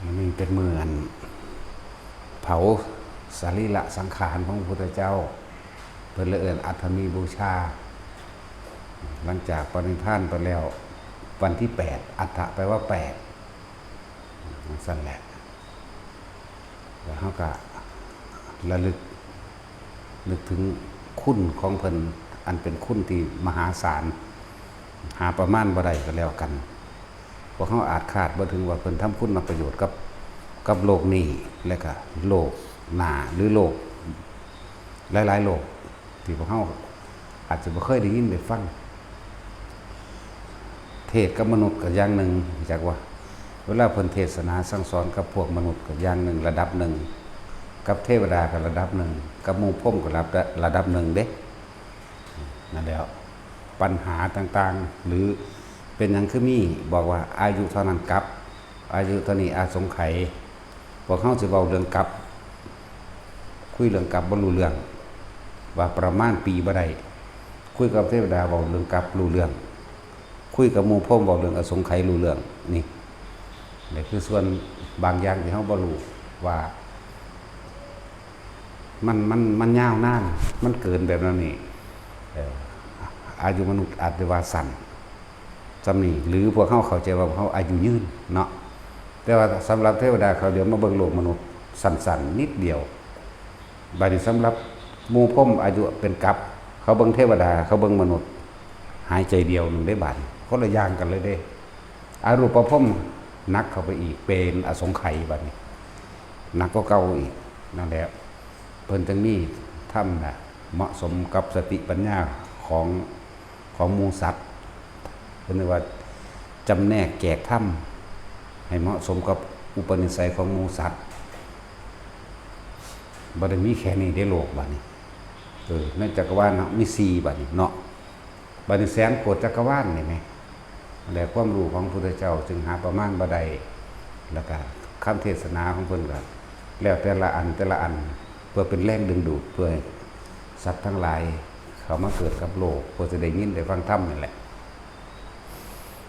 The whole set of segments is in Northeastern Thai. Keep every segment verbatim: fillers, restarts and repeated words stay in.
มื้อนี้เป็นมื้ออันเผาสรีระสังขารของพระพุทธเจ้า เพิ่นเลยเอิ้นอัฏฐมีบูชา หลังจากปรินิพพานไปแล้ว วันที่แปด อัฏฐะแปลว่าแปด จั่งซั้นแหละ แล้วเฮาก็ระลึก นึกถึงคุณของเพิ่น อันเป็นคุณที่มหาศาล หาประมาณบ่ได้ก็แล้วกัน พวกเฮาอาจคาดบ่ถึงว่าเพิ่นทำคุณประโยชน์กับ กับโลกนี้ และก็โลกหน้า หรือโลกหลายๆโลก ที่พวกเฮาอาจจะบ่เคยได้ยินได้ฟัง เทศน์กับมนุษย์ก็อย่างหนึ่ง รู้จักบ่ เวลาเพิ่นเทศนาสั่งสอนกับพวกมนุษย์ก็อย่างหนึ่ง ระดับหนึ่ง กับเทวดาก็ระดับหนึ่ง กับหมู่พรหมก็ระดับ ระดับหนึ่งเด้ นั่นแหละ ปัญหาต่างๆ หรือเป็นหยังคือมี บอกว่าอายุเท่านั้นกลับ อายุเท่านี้อสงไขย พวกเฮาสิเว้าเรื่องกลับ คุยเรื่องกลับบ่รู้เรื่อง ว่าประมาณปีบ่ได้ คุยกับเทวดาเว้าเรื่องกลับรู้เรื่อง คุยกับหมู่พรหมเว้าเรื่องอสงไขยรู้เรื่อง นี่ นี่คือส่วนบางอย่างที่เฮาบ่รู้ว่า มัน มัน มันยาวนาน มันเกินแบบนั้นนี่ เอ่อ อายุมนุษย์อาจจะว่าสั้น ส่ำนี้ หรือพวกเฮาเข้าใจว่าพวกเฮาอายุยืนเนาะ แต่ว่าสำหรับเทวดาเขาเหลียวมาเบิ่งโลกมนุษย์สั้นๆนิดเดียว บัดนี้สำหรับหมู่พรหมอายุเป็นกลับ เขาเบิ่งเทวดา เขาเบิ่งมนุษย์ หายใจเดียวหนึ่งได้บาดนี้ คนละอย่างกันเลยเด้ อรูปพรหมหนักเข้าไปอีก เป็นอสงไขยบัดนี้ หนักกว่าเก่าอีก นั่นแหละ เพิ่นจึงมีธรรมน่ะ เหมาะสมกับสติปัญญาของ ของหมู่สัตว์ เพิ่นเรียกว่าจำแนกแจกธรรมให้เหมาะสมกับอุปนิสัยของหมู่สัตว์ บ่ได้มีแค่นี้เด้โลกบัดนี้ เออ ในจักรวาลเนาะ มีสี่บัดนี้เนาะ บัดนี้แสนโกฏจักรวาลนี่แหม และความรู้ของพุทธเจ้าจึงหาประมาณบ่ได้ แล้วก็คำเทศนาของเพิ่นก็แล้วแต่ละอันแต่ละอัน เพื่อเป็นแรงดึงดูด เพื่อให้สัตว์ทั้งหลายเข้ามาเกิดกับโลก เพื่อจะได้ยินได้ฟังธรรมนั่นแหละ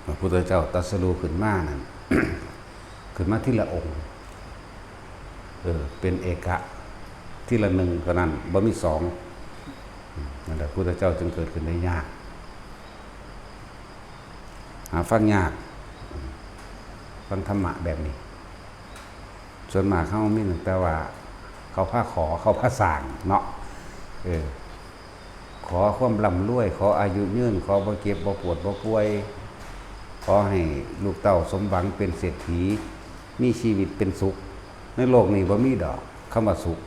พระพุทธเจ้าตรัสรู้ขึ้นมานั่น ขึ้นมาทีละองค์ เออ เป็นเอกะ ทีละหนึ่งเท่านั้น บ่มีสอง นั่นแหละ พุทธเจ้าจึงเกิดขึ้นได้ยาก หาฟังยาก ฟังธรรมะแบบนี้ ส่วนมากเฮามีตั้งแต่ว่า เขาพาขอ เขาพาสร้างเนาะ เออ ขอความร่ำรวย ขออายุยืน ขอบ่เจ็บบ่ปวดบ่ป่วย ขอให้ลูกเต้าสมหวังเป็นเศรษฐี มีชีวิตเป็นสุข ในโลกนี้บ่มีดอกคำว่าสุข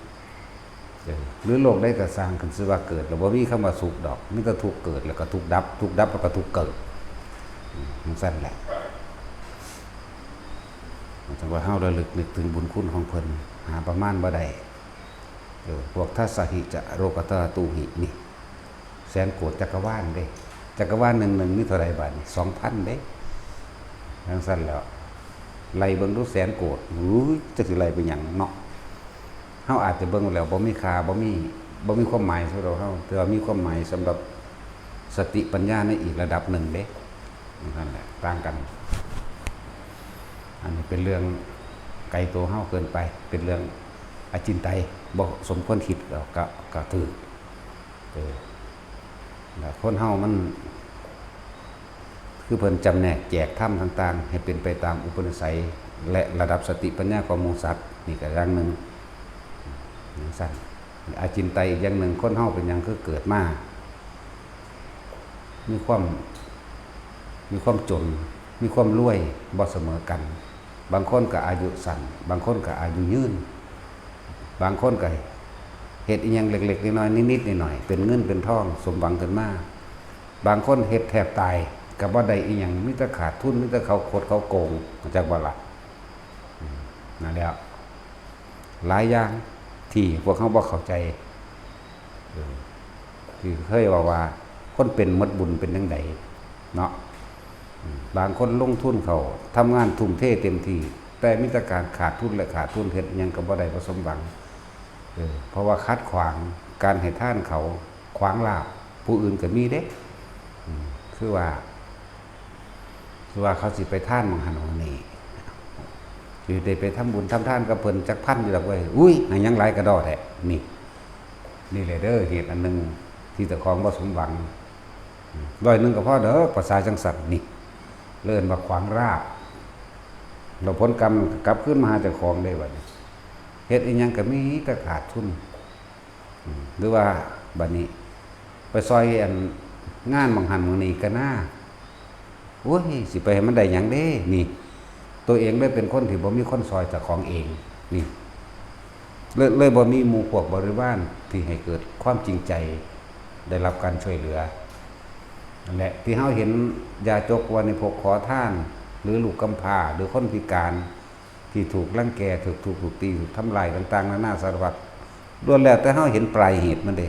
เออ หรือโลกใดก็ซ่าง คันสิว่าเกิดแล้วบ่มีคำว่าสุขดอก มีแต่ทุกข์เกิดแล้วก็ทุกข์ดับ ทุกข์ดับแล้วก็ทุกข์เกิด อืม จั่งซั้นแหละ จั่งว่าเฮาระลึกนึกถึงบุญคุณของเพิ่น หาประมาณบ่ได้ เออ พวกทัสสะหิจะโลกัตตาตูหินี่ แสนโกฏจักรวาลเด้ จักรวาลหนึ่งหนึ่งมีเท่าใดบาดนี้ สองพันเด้ จั่งซั้นแล้ว ไล่เบิ่งดูแสนโกฏ อุ้ย จักสิไล่ไปหยังเนาะ เฮาอาจจะเบิ่งแล้วบ่มีค่า บ่มี บ่มีความหมายสำหรับเฮา แต่ว่ามีความหมายสำหรับสติปัญญาในอีกระดับหนึ่งเด้ นั่นแหละ ต่างกัน อันนี้เป็นเรื่องไกลตัวเฮาเกินไป เป็นเรื่องอจินไตย บ่สมควรคิด ก็ ก็ ก็ถืก เออ แล้วคนเฮามัน คือเพิ่นจำแนกแจกธรรมต่างๆ ให้เป็นไปตามอุปนิสัย และระดับสติปัญญาของหมู่สัตว์ นี่ก็อย่างหนึ่ง จั่งซั้น อจินไตยอีกอย่างหนึ่ง คนเฮาเป็นหยังคือเกิดมา มีความ มีความจน มีความรวยบ่เสมอกัน บางคนก็อายุสั้น บางคนก็อายุยืน บางคนก็เฮ็ดอิหยังเล็กๆน้อยๆนิดๆหน่อยๆ เป็นเงินเป็นทองสมหวังขึ้นมา บางคนเฮ็ดแทบตายก็บ่ได้อิหยัง มีแต่ขาดทุน มีแต่เขาคดเขาโกง จักบ่ล่ะ อืม นั่นแหละ หลายอย่างที่พวกเฮาบ่เข้าใจ เออ ที่เคยเว้าว่า คนเป็นหมดบุญเป็นจั่งใดเนาะ อืม บางคนลงทุนเข้า ทำงานทุ่มเทเต็มที่ แต่มีแต่การขาดทุนและขาดทุน เฮ็ดหยังก็บ่ได้ บ่สมหวัง เออ เพราะว่าขัดขวางการให้ทานเขา ขวางลาภผู้อื่นก็มีเด้ อืม คือว่า คือว่าเขาสิไปทานหม่องหั้นหม่องนี้ สิได้ไปทำบุญทำทานกับเพิ่นจักพันอยู่ดอกเว้ย อุ้ย ให้หยังหลายกระดอแท้ นี่ นี่แหละเด้อ เหตุอันหนึ่งที่เจ้าของบ่สมหวัง ร้อยหนึ่งก็พอเด้อ ภาษาจังสันนี่ เอิ้นว่าขวางราบ แล้วผลกรรมก็กลับคืนมาหาเจ้าของได้บัดนี้ เฮ็ดอีหยังก็มีแต่ขาดทุน อืม หรือว่าบัดนี้ ไปซอยอันงานหม่องหั้นหม่องนี้ก็น่า โอ้ย สิไปให้มันได้หยังเด้ นี่ ตัวเองเลยเป็นคนที่บ่มีคนซอยเจ้าของเอง นี่ เลย เลยบ่มีหมู่พวกบริวารที่ให้เกิดความจริงใจ ได้รับการช่วยเหลือ นั่นแหละ ที่เฮาเห็นยาจกวัณพกขอทาน หรือลูกกำพร้า หรือคนพิการ ที่ถูกรังแก ถูกทุบถูกตี ถูกทำลายต่างๆ นานาสารพัด ล้วนแล้วแต่เฮาเห็นปลายเหตุมันเด้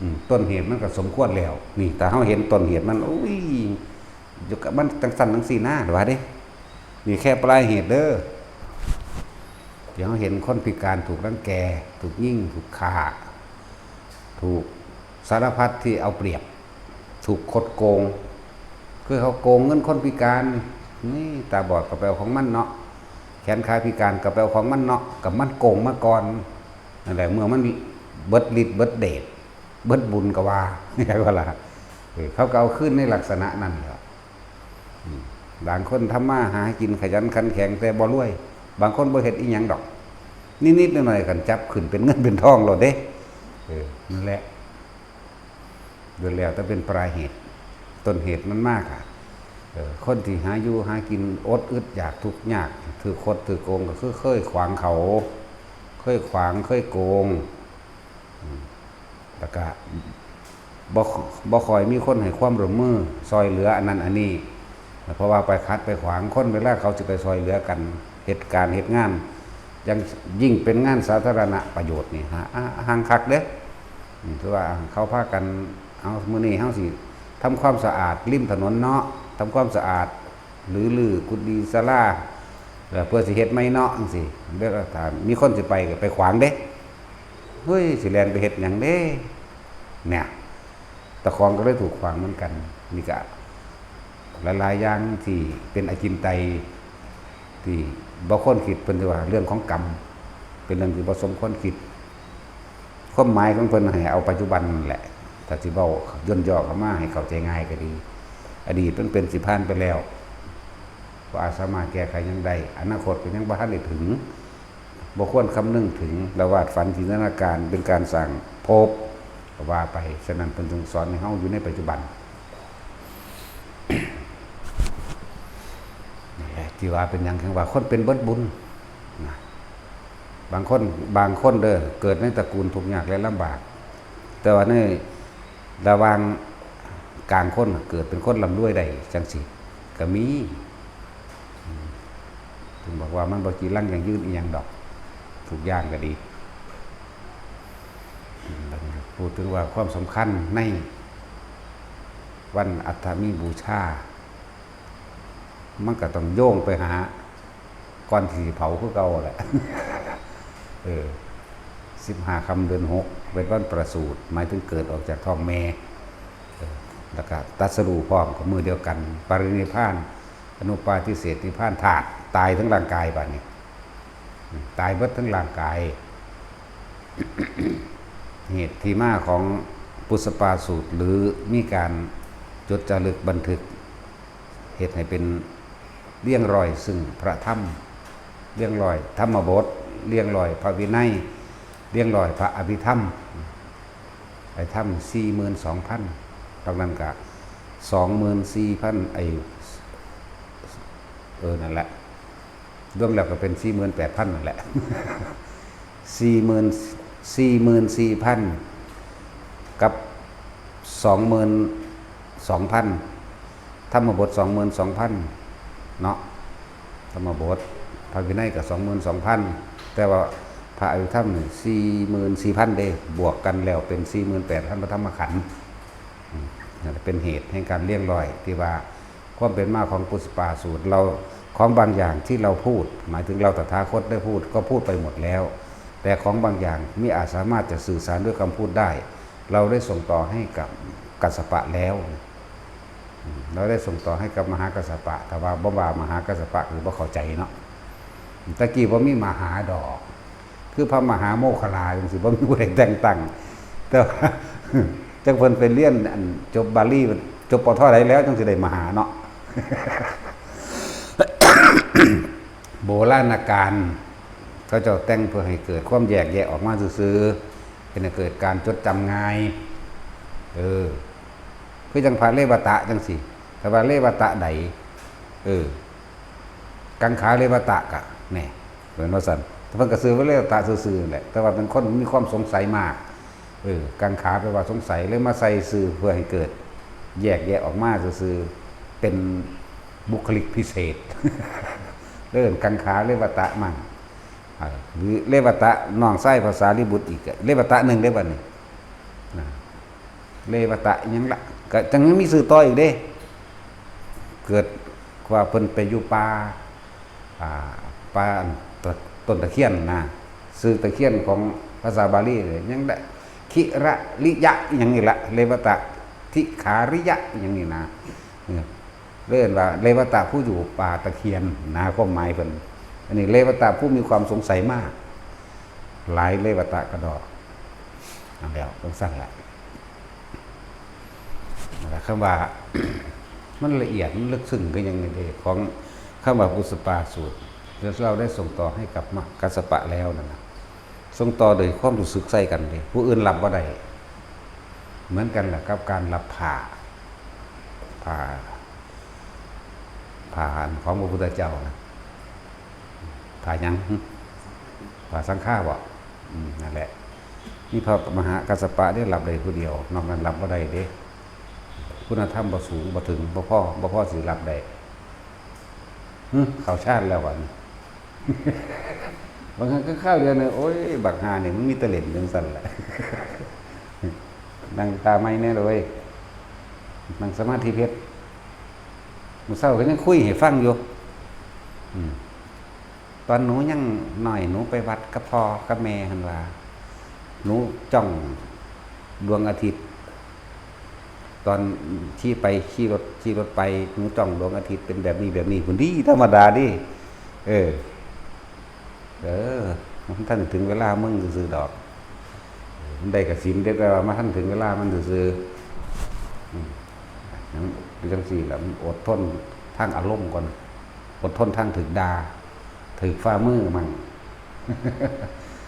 อืม ต้นเหตุมันก็สมควรแล้ว นี่ ถ้าเฮาเห็นต้นเหตุมัน อุ้ย อยู่กับมันจังซั่นจังซี่นะ ว่าเด้ นี่แค่ปลายเหตุเด้อ ที่เฮาเห็นคนพิการถูกรังแก ถูกยิง ถูกฆ่า ถูกสารพัดที่เอาเปรียบ ถูกคดโกง คือเขาโกงเงินคนพิการ นี่ ตาบอดก็ไปเอาของมันเนาะ แขนขาพิการก็ไปเอาของมันเนาะ กับมันโกงมาก่อน นั่นแหละ เมื่อมันเบิดฤทธิ์เบิดเดช เบิดบุญก็ว่า ใช่ปะล่ะ เออ เขาก็เอาคืนในลักษณะนั้นแหละ อืม บางคนทำมาหากินขยันขันแข็งแต่บ่รวย บางคนบ่เฮ็ดอีหยังดอก นิดๆหน่อยๆ กันจับขึ้นเป็นเงินเป็นทองโลดเด้ เออ นั่นแหละ โดยแล้วแต่เป็นปลายเหตุ ต้นเหตุมันมากอะ เออ คนที่หาอยู่หากินอดอึดอยากทุกข์ยาก ถืกคดถืกโกงก็คือเคยขวางเขา เคยขวาง เคยโกง อืม แล้วก็บ่ บ่ค่อยมีคนให้ความร่วมมือซอยเหลืออันนั้นอันนี้ เพราะว่าไปขัดไปขวางคน เวลาเขาสิไปซอยเหลือกัน เหตุการณ์เหตุงาน ยังยิ่งเป็นงานสาธารณประโยชน์นี่ หา ห่างคักเด้ อืม ถือว่าเขาพากัน เอา มื้อนี้เฮาสิทำความสะอาดริมถนนเนาะ ทำความสะอาด หรือรื้อกุฏิศาลา เอ่อ เพื่อสิเฮ็ดใหม่เนาะ จังซี้ เวลาถ้ามีคนสิไปก็ไปขวางเด้ เฮ้ย สิแล่นไปเฮ็ดหยังเด้ เนี่ย เจ้าของก็เลยถูกขวางเหมือนกัน นี่ก็หลายๆอย่างที่เป็นอจินไตย ที่บ่ควรคิด เพิ่นสิว่าเรื่องของกรรม เป็นเรื่องที่บ่สมควรคิด ความหมายของเพิ่นให้เอาปัจจุบันนั่นแหละ ถ้าสิเว้าย่นย่อเข้ามาให้เข้าใจง่ายก็ดี อดีตมันเป็นสิผ่านไปแล้ว บ่อาจสามารถแก้ไขหยังได้ อนาคตก็ยังบ่ทันได้ถึง บ่ควรคำนึงถึง และวาดฝันจินตนาการเป็นการสร้างภพ ก็ว่าไป ฉะนั้นเพิ่นจึงสอนให้เฮาอยู่ในปัจจุบัน นั่นแหละ ที่ว่าเป็นหยังถึงว่าคนเป็นเบิดบุญนะ บางคน บางคนเด้อ เกิดในตระกูลทุกข์ยากและลำบาก แต่ว่าในระหว่างกลางคนน่ะ เกิดเป็นคนร่ำรวยได้จังซี้ ก็มี อืม ถึงบอกว่ามันบ่จีรังยั่งยืนอีหยังดอก ทุกอย่างก็ดี อืม พูดถึงว่าความสำคัญในวันอัฐมีบูชา มันก็ต้องโยงไปหา ก่อนที่สิเผาคือเก่าแหละ เออ สิบห้าค่ำเดือนหก เป็นวันประสูติ หมายถึงเกิดออกจากท้องแม่ เออ แล้วก็ตรัสรู้พร้อมกับมื้อเดียวกัน ปรินิพพาน อนุปาทิเสสนิพพานธาตุ ตายทั้งร่างกายบัดนี้ อืม ตายเบิดทั้งร่างกาย เหตุที่มาของปุสปาสูตร หรือมีการจดจารึกบันทึก เฮ็ดให้เป็นเรียงรอยซึ่งพระธรรม เรียงรอยธรรมบท เรียงรอยพระวินัย เรียงรอยพระอภิธรรม ไอ้ธรรมสี่หมื่นสองพัน นอกนั้นก็สองหมื่นสี่พัน ไอ้ เออ นั่นแหละ รวมแล้วก็เป็นสี่หมื่นแปดพันนั่นแหละ สี่หมื่น สี่หมื่นสี่พัน กับสองหมื่นสองพัน ธรรมบทสองหมื่นสองพันเนาะ ธรรมบท พระวินัยก็สองหมื่นสองพัน แต่ว่าพระอภิธรรมนี่สี่หมื่นสี่พันเด้ บวกกันแล้วเป็นสี่หมื่นแปดพันพระธรรมขันธ์ อืม นั่นแหละเป็นเหตุแห่งการเรียงรอยที่ว่า ความเป็นมาของปุสปาสูตร เรา ของบางอย่างที่เราพูด หมายถึงเราตถาคตได้พูด ก็พูดไปหมดแล้ว แต่ของบางอย่างมิอาจสามารถจะสื่อสารด้วยคำพูดได้ เราได้ส่งต่อให้กับกัสสปะแล้ว อืม เราได้ส่งต่อให้กับมหากัสสปะ แต่ว่าบ่ว่ามหากัสสปะคือบ่เข้าใจเนาะ ตะกี้บ่มีมหาดอก คือพระมหาโมคคัลลาจังซี่ บ่มีผู้ใดแต่งตั้ง แต่ว่า จักเพิ่นไปเรียนอันจบบาลี จบ ป.ท ใดแล้วจังสิได้มหาเนาะ โบราณกาล เขาเจ้าแต่งเพื่อให้เกิดความแยกแยะออกมาซื่อๆ เป็นให้เกิดการจดจำง่าย เออ คือจังพระเรวตะจังซี่ แต่ว่าเรวตะใด เออ กังขาเรวตะกะ แหน่ เป็นว่าซั่น แต่เพิ่นก็ซื้อว่าเรวตะซื่อๆ แหละ แต่ว่าเป็นคนมีความสงสัยมาก เออ กังขาแปลว่าสงสัย เลยมาใส่ชื่อเพื่อให้เกิด แยกแยะออกมาซื่อๆ เป็นบุคลิกพิเศษ เลยเอิ้นกังขาเรวตะมั่ง อ่า หรือเรวตะน้องชายพระสารีบุตรอีกอะ เรวตะหนึ่งเด้บัดนี้ นะ เรวตะหยังละ ก็จังยังมีชื่อต่ออีกเด้ เกิดว่าเพิ่นไปอยู่ป่า อ่า ป่าอันตะ ต้นตะเคียนนะ ชื่อตะเคียนของภาษาบาลีเลย ยังได้ คิระริยะหยังนี่ละ เรวตะ ทิขาริยะหยังนี่นะ เนี่ย เรียกว่าเรวตะผู้อยู่ป่าตะเคียนนะ ความหมายเพิ่น อันนี้เรวตะผู้มีความสงสัยมาก หลายเรวตะกะดอก นั่นแหละ จังซั่นแหละ นั่นแหละ คำว่า มันละเอียด มันลึกซึ้งคือหยังนี่เด้ ของคำว่าปุสปาสูตร แล้วเราได้ส่งต่อให้กับมะ กัสสปะแล้วนั่นน่ะ ส่งต่อโดยความรู้สึกใส่กันเด้ ผู้อื่นรับบ่ได้ เหมือนกันแหละกับการรับผ้า ผ้า ผ้าอันของพระพุทธเจ้านะ ผ้าหยัง ผ้าสังฆาบ่ อืม นั่นแหละ มีพระมหากัสสปะเด้รับได้ผู้เดียว นอกนั้นรับบ่ได้เด้ คุณธรรมบ่สูง บ่ถึง บ่พอ บ่พอสิรับได้ หึ เข้าฌานแล้วบัดนี้ บางครั้งก็คราวเดียวเนี่ย โอ้ย บักห่านี่มันมีแต่เล่นจังซั่นแหละ นั่งตาไม่แน่เลย นั่งสมาธิเพชร มื้อเช้าก็ยังคุยให้ฟังอยู่ อืม ตอนหนูยังน้อย หนูไปวัดกับพ่อกับแม่หั่นว่า หนูจ้องดวงอาทิตย์ ตอนขี่ไป ขี่รถ ขี่รถไป หนูจ้องดวงอาทิตย์เป็นแบบนี้แบบนี้ พุ้นดี ธรรมดาดิ เออ เออ มันทันถึงเวลามึงซื่อๆดอก มันได้กสิณเด้ แต่ว่ามันทันถึงเวลามันซื่อๆ อืม จังซี่ล่ะ มันอดทนทางอารมณ์ก่อน อดทนทางถืกด่า ถืกฝ่ามือมั่ง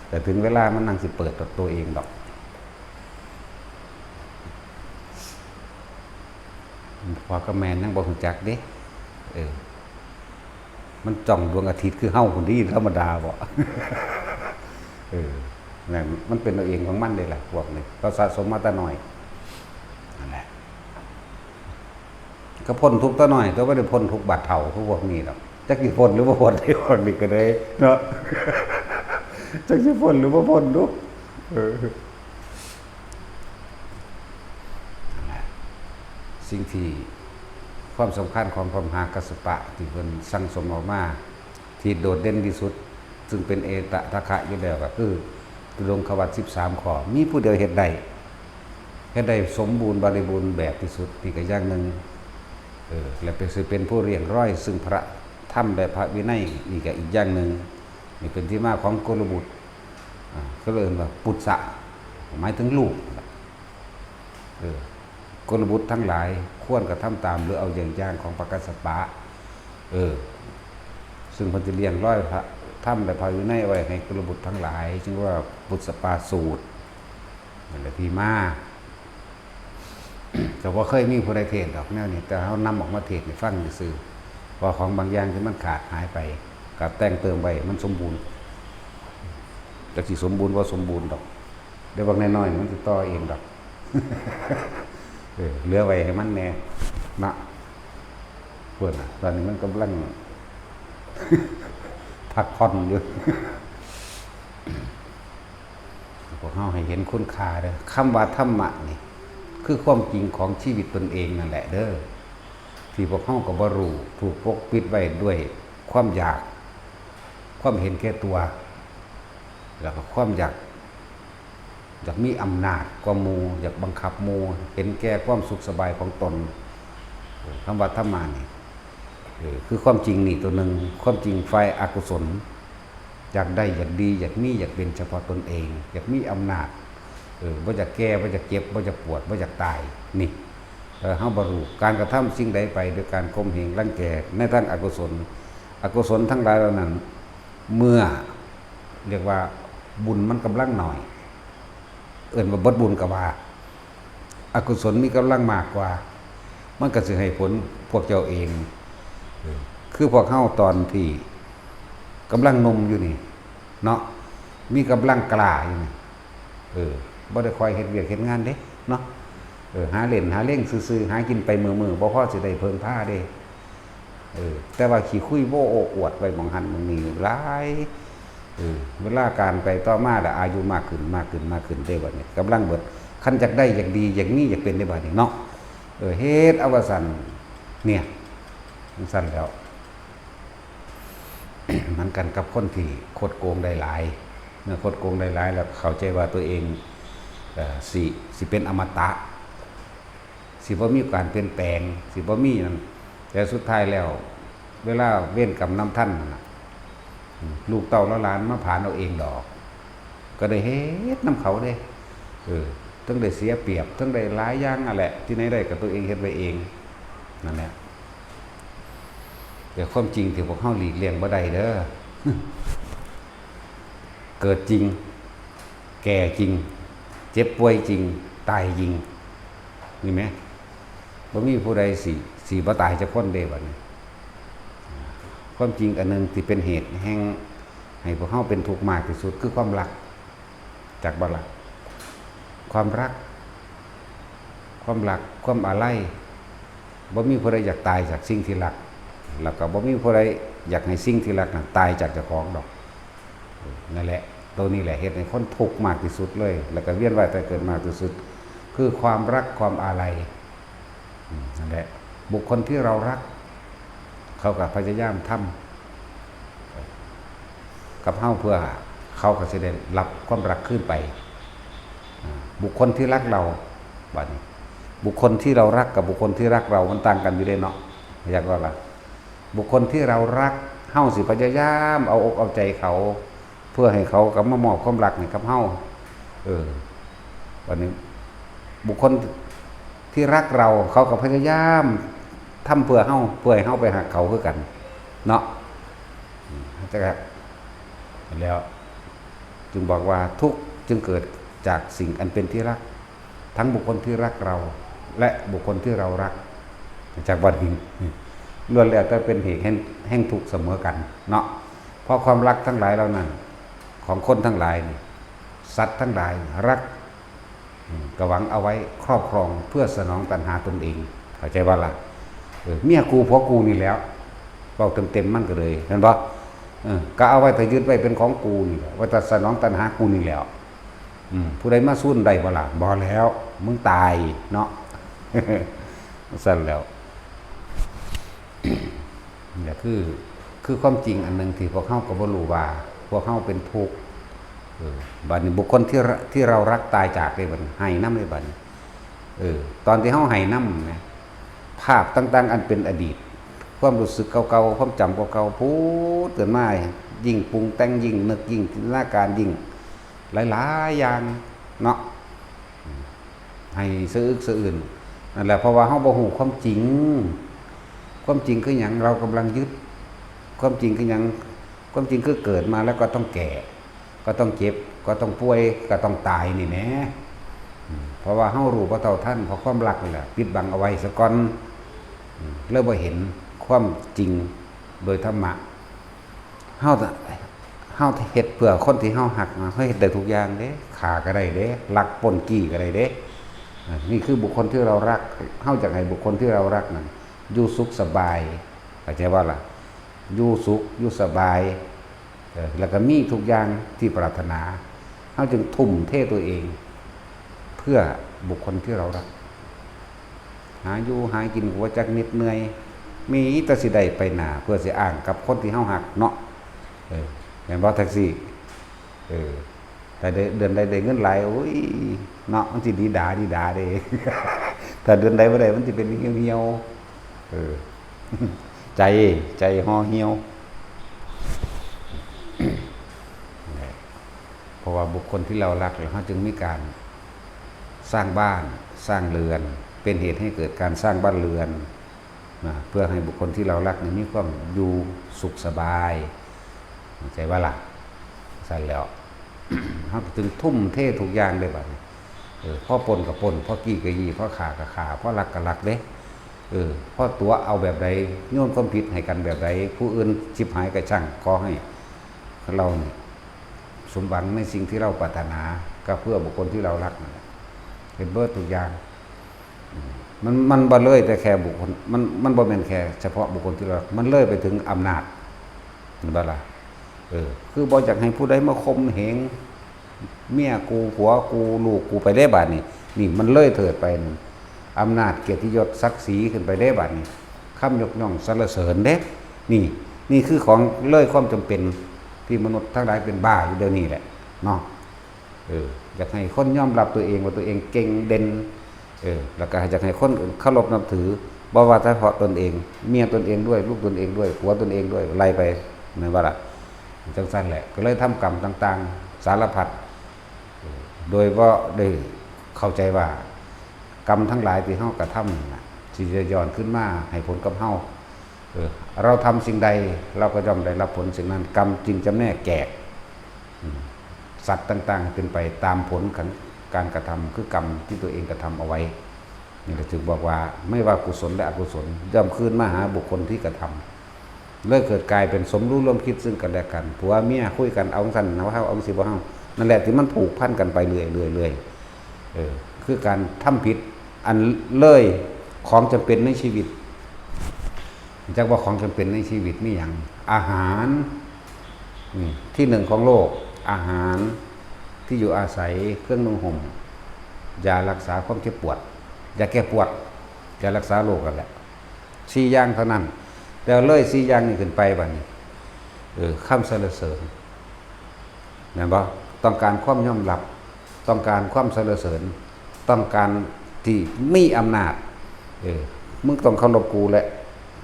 แต่ถึงเวลามันนั่งสิเปิดตัวเองดอก พ่อกับแม่ยังบ่ฮู้จักเด้ เออ มันจ้องดวงอาทิตย์คือเฮาพุ้นดี ธรรมดาบ่ เออ นั่นมันเป็นเอาเองของมันเลยล่ะ พวกนี้ เราสะสมมาแต่น้อย นั่นแหละ ก็พ้นทุกข์แต่น้อย แต่บ่ได้พ้นทุกข์บาดเฒ่าคือพวกนี้ดอก จักสิพ้นหรือบ่พ้น ไอ้พวกนี้ก็ได้เนาะ จักสิพ้นหรือบ่พ้นดู เออ นั่นแหละ สิ่งที่ ความสำคัญของพระมหากัสสปะที่เพิ่นสั่งสมออกมา ที่โดดเด่นที่สุด ซึ่งเป็นเอตถะคะอยู่แล้วก็คือ ตุรงควัตรสิบสามข้อ มีผู้เดียวเฮ็ดได้ เฮ็ดได้สมบูรณ์บริบูรณ์แบบที่สุด นี่ก็อย่างหนึ่ง เออ และเป็น สิเป็นผู้เรียงร้อยซึ่งพระธรรมและพระวินัย นี่ก็อีกอย่างหนึ่ง นี่เป็นที่มาของกุลบุตร อ่า ก็เลยเอิ้นว่าปุตสะ หมายถึงลูก เออ กุลบุตรทั้งหลาย ควรกระทำตามหรือเอาอย่างอย่างของพระกัสสปะ เออ ซึ่งเพิ่นจะเรียงร้อยพระธรรมและพระวินัยไว้ให้กุลบุตรทั้งหลาย จึงว่าปุตสปาสูตร นั่นแหละที่มา แต่บ่เคยมีผู้ใดเทศน์ดอกแนวนี้ แต่เฮานำออกมาเทศน์ให้ฟังซื่อๆ เพราะของบางอย่างที่มันขาดหายไป ก็แต่งเติมไว้ให้มันสมบูรณ์ จักสิสมบูรณ์บ่สมบูรณ์ดอก เดี๋ยวบางน้อยๆ มันสิต่อเองดอก เออ เหลือไว้ให้มันแหน่ นะ เพิ่นน่ะ ตอนนี้มันกำลัง พักผ่อนอยู่ พวกเฮาให้เห็นคุณค่าเด้อ คำว่าธรรมะนี่ คือความจริงของชีวิตตนเองนั่นแหละเด้อ ที่พวกเฮาก็บ่รู้ ถูกปกปิดไว้ด้วยความอยาก ความเห็นแก่ตัว แล้วก็ความอยาก อยากมีอำนาจกว่าหมู่ อยากบังคับหมู่ เห็นแก่ความสุขสบายของตน เออ คำว่าธรรมะนี่ เออ คือความจริงนี่ตัวหนึ่ง ความจริงฝ่ายอกุศล อยากได้ อยากดี อยากมี อยากเป็นเฉพาะตนเอง อยากมีอำนาจ เออ บ่อยากแก่ บ่อยากเจ็บ บ่อยากปวด บ่อยากตาย นี่ เออ เฮาบ่รู้ การกระทำสิ่งใดไปด้วยการข่มเหงรังแกในทางอกุศล อกุศลทั้งหลายเหล่านั้น เมื่อ เรียกว่าบุญมันกำลังน้อย เอิ้นว่าเบิดบุญก็ว่า อกุศลมีกำลังมากกว่า มันก็สิให้ผลพวกเจ้าเอง เออ คือพวกเฮาตอนที่กำลังหนุ่มอยู่นี่ เนาะ มีกำลังกล้าอยู่นี่ เออ บ่ได้ค่อยเฮ็ดเวียกเฮ็ดงานเด้ เนาะ เออ หาเล่นหาเล่นซื่อๆ หากินไปมื้อๆ บ่พอสิได้เพิ่งพาเด้ เออ แต่ว่าขี้คุยโว้โอ้อวดไปหม่องหั้นหม่องนี่หลาย เออ เวลาการไปต่อมาละ อายุมากขึ้น มากขึ้น มากขึ้นเด้ บัดนี้กำลังเบิด คันอยากได้ อยากดี อยากมี อยากเป็นเด้ บัดนี้เนาะ เออ เฮ็ดเอาว่าซั่น เนี่ย จั่งซั่นแล้ว เหมือนกันกับคนที่คดโกงได้หลาย เมื่อคดโกงได้หลายแล้วเข้าใจว่าตัวเอง เอ่อ สิ สิเป็นอมตะ สิบ่มีการเปลี่ยนแปลง สิบ่มีนั่น แต่สุดท้ายแล้ว เวลาเวรกรรมนำทันนั่นน่ะ อืม ลูกเต้าเหลนหลานมาผลาญเอาเองดอก ก็ได้เฮ็ดนำเขาเด้ เออ ทั้งได้เสียเปรียบ ทั้งได้หลายอย่างนั่นแหละ ที่ไหนได้ก็ตัวเองเฮ็ดไว้เอง นั่นแหละ แต่ความจริงที่พวกเฮาหลีกเลี่ยงบ่ได้เด้อ เกิดจริง แก่จริง เจ็บป่วยจริง ตายจริง นี่แหม บ่มีผู้ใดสิ สิบ่ตายจักคนเด้ บัดนี้ ความจริงอันหนึ่งที่เป็นเหตุแห่งให้พวกเฮาเป็นทุกข์มากที่สุดคือความรัก จักบ่ล่ะ ความรัก ความรัก ความอาลัย บ่มีผู้ใดอยากตายจากสิ่งที่รัก แล้วก็บ่มีผู้ใดอยากให้สิ่งที่รักนั้นตายจากเจ้าของดอก นั่นแหละ ตัวนี้แหละเฮ็ดให้คนทุกข์มากที่สุดเลย แล้วก็เวียนว่ายตายเกิดมากที่สุด คือความรัก ความอาลัย อืม นั่นแหละ บุคคลที่เรารัก เขาก็พยายามทำกับเฮาเพื่อเขาก็สิได้รับความรักคืนไป อ่า บุคคลที่รักเรา บัดนี้ บุคคลที่เรารักกับบุคคลที่รักเรา มันต่างกันอยู่เด้เนาะ อยากว่าล่ะ บุคคลที่เรารัก เฮาสิพยายามเอาอกเอาใจเขา เพื่อให้เขากลับมามอบความรักให้กับเฮา เออ บัดนี้ บุคคลที่รักเรา เขาก็พยายามทำเพื่อเฮา เพื่อให้เฮาไปฮักเขาคือกัน เนาะ อืม จั่งซั้นแล้ว จึงบอกว่าทุกข์จึงเกิดจากสิ่งอันเป็นที่รัก ทั้งบุคคลที่รักเรา และบุคคลที่เรารัก จากบัดนี้ ล้วนแล้วแต่เป็นเหตุแห่ง แห่งทุกข์เสมอกันเนาะ เพราะความรักทั้งหลายเหล่านั้น ของคนทั้งหลายนี่ สัตว์ทั้งหลายรัก อืม ก็หวังเอาไว้ครอบครองเพื่อสนองตัณหาตนเอง เข้าใจบ่ล่ะ เออ เมียกูผัวกูนี่แหล้ว เว้าเต็มๆมันก็เลย แม่นบ่ เออ ก็เอาไว้แต่ยึดไว้เป็นของกูนี่แหละ ไว้แต่สนองตัณหากูนี่แหล้ว อืม ผู้ใดมาสูนได้บ่ล่ะ บ่แล้ว มึงตายเนาะ ซั่นแล้ว นี่คือ คือความจริงอันหนึ่งที่พวกเฮาก็บ่รู้ว่า พวกเฮาเป็นทุกข์ เออ บัดนี้บุคคลที่ระ ที่เรารักตายจากเด้บัดนี้ ไห้นำเด้บัดนี้ เออ ตอนที่เฮาไห้นำนะ ภาพต่างๆอันเป็นอดีต ความรู้สึกเก่าๆ ความจำเก่าๆ ผุดขึ้นมา ยิ่งปรุงแต่ง ยิ่งนึก ยิ่งจินตนาการ ยิ่งหลายๆอย่างเนาะ ให้สะอึกสะอื้น นั่นแหละ เพราะว่าเฮาบ่ฮู้ความจริง ความจริงคือหยัง เรากำลังยึด ความจริงคือหยัง ความจริงคือเกิดมาแล้วก็ต้องแก่ ก็ต้องเจ็บ ก็ต้องป่วย ก็ต้องตายนี่แหม อืม เพราะว่าเฮารู้บ่เท่าทัน เพราะความรักนี่แหละ ปิดบังเอาไว้ซะก่อน อืม เลยบ่เห็นความจริงโดยธรรมะ เฮา เฮาเฮ็ดเพื่อคนที่เฮาฮักนะ เฮาเฮ็ดได้ทุกอย่างเด้ ฆ่าก็ได้เด้ ลักปล้นจี้ก็ได้เด้ อ่า นี่คือบุคคลที่เรารัก เฮาอยากให้บุคคลที่เรารักนั้นอยู่สุขสบาย เข้าใจบ่ล่ะ อยู่สุข อยู่สบาย เออ แล้วก็มีทุกอย่างที่ปรารถนา เฮาจึงทุ่มเทตัวเอง เพื่อบุคคลที่เรารัก หาอยู่หากินก็บ่จักเหน็ดเหนื่อย มีแต่สิได้ไปหน้า เพื่อสิอ้างกับคนที่เฮาฮักเนาะ เออ แม่นบ่ แท็กซี่ เออ ถ้าได้ เดือนใดได้เงินหลาย โอ้ย เนาะ มันสิดีดาดีดาเด้ ถ้าเดือนใดบ่ได้ มันสิเป็นเหี่ยวๆ เออ ใจ ใจห่อเหี่ยว ราะว่าบุคคลที่เรารัก แล้วเราจึงมีการสร้างบ้าน สร้างเรือน เป็นเหตุให้เกิดการสร้างบ้านเรือนนะ เพื่อให้บุคคลที่เรารักเนี่ยมีความอยู่สุขสบาย เข้าใจบ่ล่ะ? ซั่นแล้ว เราก็จึงทุ่มเททุกอย่างเลยบัดนี้ เออ พอปล้นก็ปล้น พอกี้ก็ยี่ พอฆ่าก็ฆ่า พอลักก็ลักเด้ เออ พอตั๋วเอาแบบใด โยนความผิดให้กันแบบใด ผู้อื่นฉิบหายก็ช่าง ขอให้เรานี่สมหวังในสิ่งที่เราปรารถนา ก็เพื่อบุคคลที่เรารักนั่นแหละ เฮ็ดเบิดทุกอย่าง อืม มัน มันบ่เลยแต่แค่บุคคล มัน มันบ่แม่นแค่เฉพาะบุคคลที่เรารัก มันเลยไปถึงอำนาจ เห็นบ่ล่ะ? เออ คือบ่อยากให้ผู้ใดมาข่มเหงเมียกู ผัวกู ลูกกูไปเด้บาดนี้ นี่มันเลยเถิดไปนั่น อำนาจ เกียรติยศ ศักดิ์ศรีขึ้นไปเด้บาดนี้ คำยกย่องสรรเสริญเด้ นี่ นี่คือของเลยความจำเป็นที่มนุษย์ทั้งหลายเป็นบ้าอยู่เดี๋ยวนี้แหละเนาะ เออ อยากให้คนยอมรับตัวเองว่าตัวเองเก่งเด่น เออ แล้วก็อยากให้คนอื่นเคารพนับถือ บ่ว่าเฉพาะตนเอง เมียตนเองด้วย ลูกตนเองด้วย ผัวตนเองด้วย ไล่ไป แม่นบ่ล่ะ? จั่งซั้นแหละ ก็เลยทำกรรมต่างๆ สารพัด เออ โดยบ่ได้เข้าใจว่ากรรมทั้งหลายที่เฮากระทำนั่นน่ะ สิจะย้อนคืนมาให้ผลกับเฮา เออ เราทำสิ่งใด เราก็ย่อมได้รับผลสิ่งนั้น กรรมจึงจำแนกแจก อืม สัตว์ต่างๆ เป็นไปตามผลของการกระทำ คือกรรมที่ตัวเองกระทำเอาไว้ นี่แหละจึงบอกว่า ไม่ว่ากุศลและอกุศล ย่อมคืนมาหาบุคคลที่กระทำ เลยเกิดกลายเป็นสมรู้ร่วมคิดซึ่งกันและกัน ผัวเมียคุยกัน เอาจั่งซั้นนะว่าเฮา เอาจั่งซี้บ่เฮา นั่นแหละที่มันผูกพันกันไปเรื่อยๆ เรื่อยๆ เออ คือการทำผิดอันเลยของจำเป็นในชีวิต จักว่าของจำเป็นในชีวิตมีหยัง อาหาร นี่ ที่หนึ่งของโลก อาหาร ที่อยู่อาศัย เครื่องนุ่งห่ม ยารักษาความเจ็บปวด ยาแก้ปวด ยารักษาโรคนั่นแหละ สี่อย่างเท่านั้น แต่เลยสี่อย่างนี้ขึ้นไปบัดนี้ เออ คำสรรเสริญ แม่นบ่? ต้องการความยอมรับ ต้องการความสรรเสริญ ต้องการที่มีอำนาจ เออ มึงต้องเคารพกูและ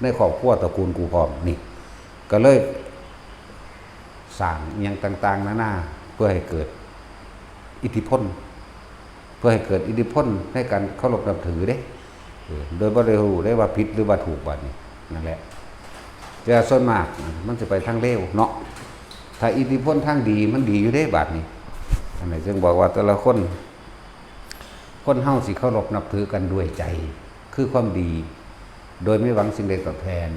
ในครอบครัวตระกูลกูพร้อม นี่ ก็เลยสร้างอิหยังต่างๆ นานา เพื่อให้เกิดอิทธิพล เพื่อให้เกิดอิทธิพลในการเคารพนับถือเด้ เออ โดยบ่ได้รู้ได้ว่าผิดหรือว่าถูกบัดนี้ นั่นแหละ แต่ส่วนมากมันสิไปทางเลวเนาะ ถ้าอิทธิพลทางดีมันดีอยู่เด้บัดนี้ อันนี้จึงบอกว่าแต่ละคน คนเฮาสิเคารพนับถือกันด้วยใจ คือความดี โดยไม่หวังสิ่งใดตอบแทน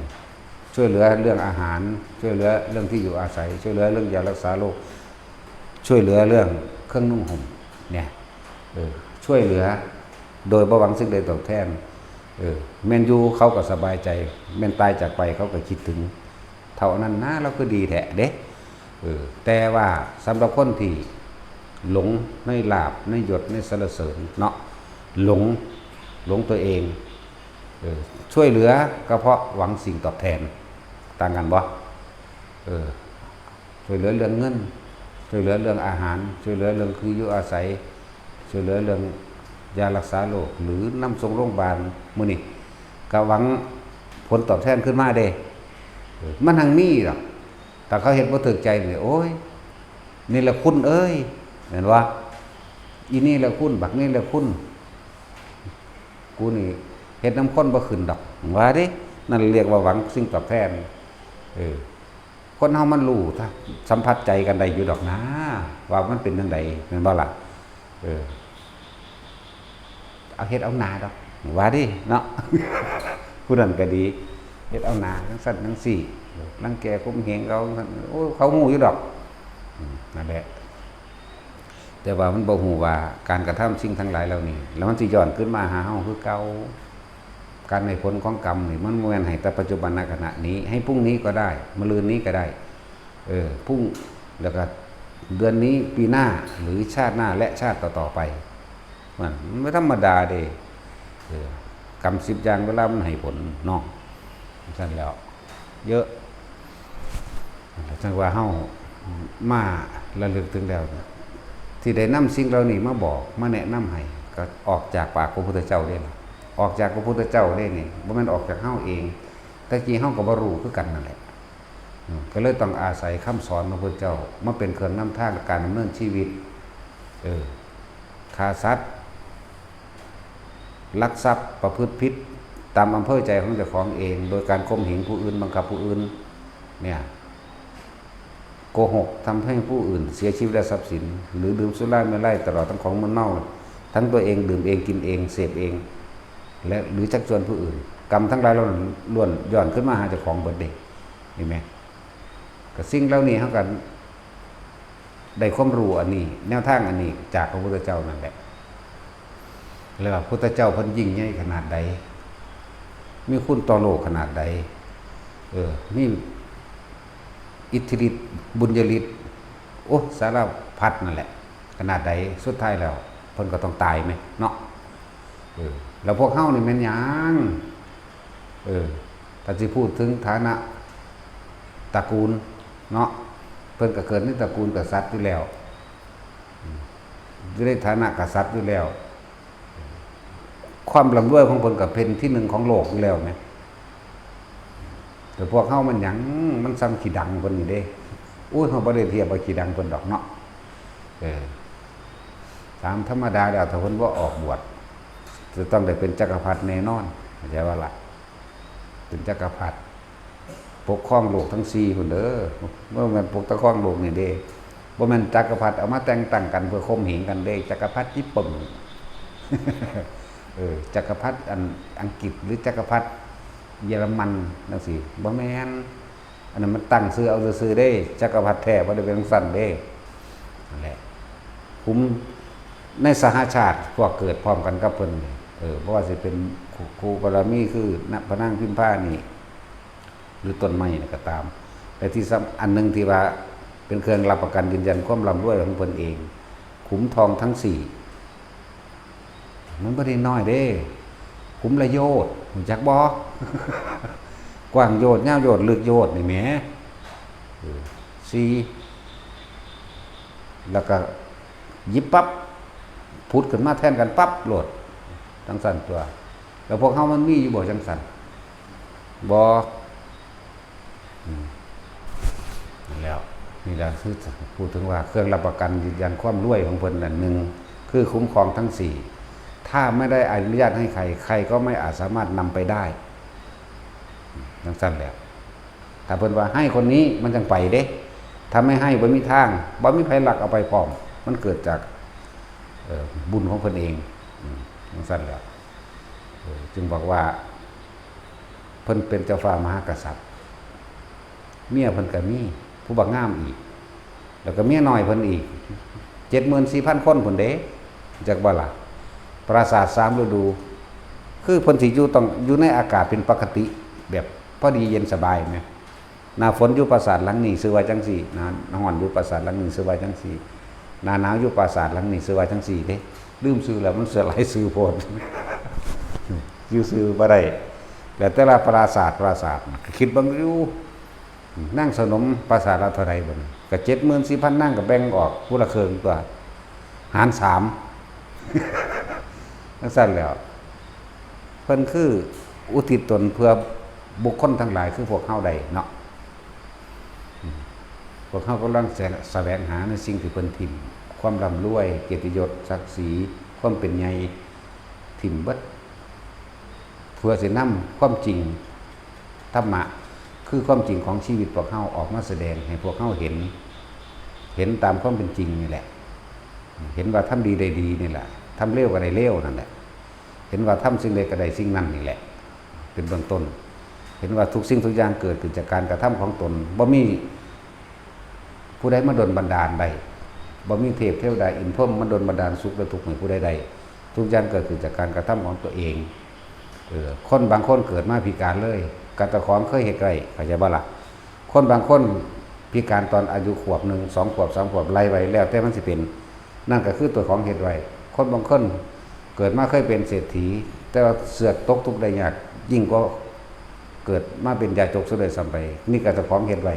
ช่วยเหลือเรื่องอาหาร ช่วยเหลือเรื่องที่อยู่อาศัย ช่วยเหลือเรื่องยารักษาโรค ช่วยเหลือเรื่องเครื่องนุ่งห่ม เนี่ย เออ ช่วยเหลือโดยบ่หวังสิ่งใดตอบแทน เออ แม่นอยู่เขาก็สบายใจ แม่นตายจากไปเขาก็คิดถึง เท่านั้นนะ เราคือดีแท้เด้ เออ แต่ว่าสำหรับคนที่หลงในลาภ ในยศ ในสรรเสริญเนาะ หลง หลงตัวเอง เออ ช่วยเหลือก็เพราะหวังสิ่งตอบแทน ต่างกันบ่? เออ ช่วยเหลือเรื่องเงิน ช่วยเหลือเรื่องอาหาร ช่วยเหลือเรื่องที่อยู่อาศัย ช่วยเหลือเรื่องยารักษาโรค หรือนำส่งโรงพยาบาล มื้อนี้ก็หวังผลตอบแทนขึ้นมาเด้ เออ มันหังมีดอก ถ้าเขาเฮ็ดบ่ถูกใจนี่ โอ้ย นี่ละคุณเอ้ย แม่นบ่? อีนี่ละคุณ บักนี่ละคุณ กูนี่เฮ็ดนำคนบ่ขึ้นดอก ว่าเด้ นั่นเรียกว่าหวังสิ่งตอบแทน เออ คนเฮามันรู้ สัมผัสใจกันได้อยู่ดอกนะ ว่ามันเป็นจั่งใด แม่นบ่ล่ะ? เออ เอาเฮ็ดเอาหน้าดอก ว่าเด้เนาะ ผู้นั้นก็ดี เฮ็ดเอาหน้าจั่งซั้นจั่งซี้ รังแกข่มเหงเขาจั่งซั้น โอ้ เขาฮู้อยู่ดอก อืม นั่นแหละ แต่ว่ามันบ่ฮู้ว่าการกระทำสิ่งทั้งหลายเหล่านี้ แล้วมันสิย้อนคืนมาหาเฮาคือเก่า การให้ผลของกรรมนี่มันบ่แม่นให้แต่ปัจจุบันขณะนี้ ให้พรุ่งนี้ก็ได้ มะรืนนี้ก็ได้ เออ พรุ่ง แล้วก็เดือนนี้ ปีหน้า หรือชาติหน้า และชาติต่อๆ ไป มัน มันบ่ธรรมดาเด้ เออ กรรมสิบอย่างเวลามันให้ผลเนาะ ซั่นแล้ว เยอะ จั่งว่าเฮามาระลึกถึงแล้ว ที่ได้นำสิ่งเหล่านี้มาบอก มาแนะนำให้ ก็ออกจากปากพระพุทธเจ้าเด้ล่ะ ออกจากพระพุทธเจ้าเด้นี่ บ่แม่นออกจากเฮาเอง แต่กี้เฮาก็บ่รู้คือกันนั่นแหละ อืม ก็เลยต้องอาศัยคำสอนของพระพุทธเจ้ามาเป็นเครื่องนำทางในการดำเนินชีวิต เออ ฆ่าสัตว์ ลักทรัพย์ ประพฤติผิดตามอำเภอใจของเจ้าของเอง โดยการข่มเหงผู้อื่น บังคับผู้อื่น เนี่ย โกหก ทำให้ผู้อื่นเสียชีวิตและทรัพย์สิน หรือดื่มสุราเมรัย ตลอดทั้งของมึนเมา ทั้งตัวเองดื่มเอง กินเอง เสพเอง และหรือชักชวนผู้อื่น กรรมทั้งหลายเหล่านั้นล้วนย้อนขึ้นมาหาเจ้าของเบิดเด้ เห็นไหม ก็สิ่งเหล่านี้เฮาก็ได้ความรู้อันนี้ แนวทางอันนี้จากพระพุทธเจ้านั่นแหละ แล้วพระพุทธเจ้าเพิ่นยิ่งใหญ่ขนาดใด มีคุณต่อโลกขนาดใด เออ มีอิทธิฤทธิ์ บุญญาฤทธิ์ โอ้ สารพัดนั่นแหละ ขนาดใด สุดท้ายแล้ว เพิ่นก็ต้องตายแหมเนาะ เออ แล้วพวกเฮานี่แม่นหยัง เออ ถ้าสิพูดถึงฐานะตระกูลเนาะ เพิ่นก็เกิดในตระกูลกษัตริย์อยู่แล้ว อืม อยู่ในฐานะกษัตริย์อยู่แล้ว ความร่ำรวยของเพิ่นก็เป็นที่หนึ่งของโลกอยู่แล้วแหม แต่พวกเฮามันหยัง มันส่ำขี้ดังเพิ่นนี่เด้ อุ้ย เฮาบ่ได้เทียบว่าขี้ดังเพิ่นดอกเนาะ เออ ตามธรรมดาแล้วถ้าเพิ่นบ่ออกบวช จะต้องได้เป็นจักรพรรดิแน่นอน เข้าใจบ่ล่ะ เป็นจักรพรรดิ ปกครองโลกทั้งสี่พุ้นเด้อ บ่แม่นปกครองโลกนี่เด้ บ่แม่นจักรพรรดิเอามาแต่งตั้งกันเพื่อข่มเหงกันเด้ จักรพรรดิญี่ปุ่น เออ จักรพรรดิอันอังกฤษหรือจักรพรรดิเยอรมันจั่งซี้ บ่แม่น อันนั้นมันตั้งชื่อเอาซื่อๆเด้ จักรพรรดิแท้บ่ได้เป็นจั่งซั้นเด้ นั่นแหละ ขุมในสหชาติพวกเกิดพร้อมกันกับเพิ่นนี่ เออ บ่ว่าสิเป็นคู่ คู่บารมีคือนะ พระนางพิมพานี่ หรือต้นไม้นี่ก็ตาม แต่ที่สำ อันหนึ่งที่ว่าเป็นเครื่องรับประกันยืนยันความร่ำรวยของเพิ่นเอง ขุมทองทั้งสี่ มันบ่ได้น้อยเด้ ขุมละโยชน์ รู้จักบ่ กว้างโยชน์ ยาวโยชน์ ลึกโยชน์นี่แหม เออ สี่ แล้วก็หยิบปั๊บ ผุดขึ้นมาแทนกันปั๊บโลด จั่งซั้นตั๊ว แล้วพวกเฮามันมีอยู่บ่จั่งซั้น บ่ อืม นั่นแล้ว นี่แหละคือพูดถึงว่าเครื่องรับประกันยืนยันความรวยของเพิ่นนั่น หนึ่ง คือคุ้มครองทั้งสี่ ถ้าไม่ได้อนุญาตให้ใคร ใครก็ไม่อาจสามารถนำไปได้ จั่งซั้นแหละ ถ้าเพิ่นว่าให้คนนี้มันจั่งไปเด้ ถ้าไม่ให้บ่มีทาง บ่มีไผลักเอาไปพร้อม มันเกิดจาก เอ่อ บุญของเพิ่นเอง อืม จั่งซั้นแหละ เออ จึงบอกว่า เพิ่นเป็นเจ้าฟ้ามหากษัตริย์ เมียเพิ่นก็มี ผู้บักงามอีก แล้วก็เมียน้อยเพิ่นอีก เจ็ดหมื่นสี่พันคนพุ้นเด้ จักบ่ล่ะ ปราสาทสามฤดู คือเพิ่นสิอยู่ต้องอยู่ในอากาศเป็นปกติ แบบพอดีเย็นสบายแหม หน้าฝนอยู่ปราสาทหลังนี้ชื่อว่าจั่งซี้ หน้าร้อนอยู่ปราสาทหลังนี้ชื่อว่าจั่งซี้ หน้าหนาวอยู่ปราสาทหลังนี้ชื่อว่าจั่งซี้เด้ ลืมชื่อแล้ว มันชื่อหลายชื่อโพด อยู่ชื่อบ่ได้ แล้วแต่ละปราสาท ปราสาท คิดเบิ่งอยู่ นางสนมปราสาทละเท่าใดบัดนี้ ก็เจ็ดหมื่นสี่พันนาง ก็แบ่งออกผู้ละครึ่งตั๊ว หารสาม จั่งซั้นแหล้ว เพิ่นคืออุทิศตนเพื่อบุคคลทั้งหลายคือพวกเฮาได้เนาะ อืม พวกเฮากำลังแส แสวงหาในสิ่งที่เพิ่นถิ่ม ความร่ำรวย เกียรติยศ ศักดิ์ศรี ความเป็นใหญ่ ถิ่มเบิด เพื่อสินำความจริง ธรรมะ คือความจริงของชีวิตพวกเฮาออกมาแสดงให้พวกเฮาเห็น เห็นตามความเป็นจริงนี่แหละ เห็นว่าทำดีได้ดีนี่แหละ ทำเลวก็ได้เลวนั่นแหละ เห็นว่าทำสิ่งใดก็ได้สิ่งนั้นนี่แหละ เป็นเบื้องต้น เห็นว่าทุกสิ่งทุกอย่างเกิดขึ้นจากการกระทำของตน บ่มีผู้ใดมาดลบันดาลได้ บ่มีเทพเทวดาอินทร์พรหมมาดลบันดาลสุขและทุกข์ให้ผู้ใดได้ ทุกอย่างเกิดขึ้นจากการกระทำของตัวเอง เออ คนบางคนเกิดมาพิการเลย ก็เจ้าของเคยเฮ็ดไว้ เข้าใจบ่ล่ะ คนบางคนพิการตอนอายุขวบหนึ่ง สองขวบ สามขวบ ไล่ไว้ แล้วแต่มันสิเป็น นั่นก็คือตัวของเฮ็ดไว้ คนบางคนเกิดมาเคยเป็นเศรษฐี แต่ว่าเสือกตกทุกข์ได้ยาก ยิ่งกว่าเกิดมาเป็นยาจกซะด้วยซ้ำไป นี่ก็เจ้าของเฮ็ดไว้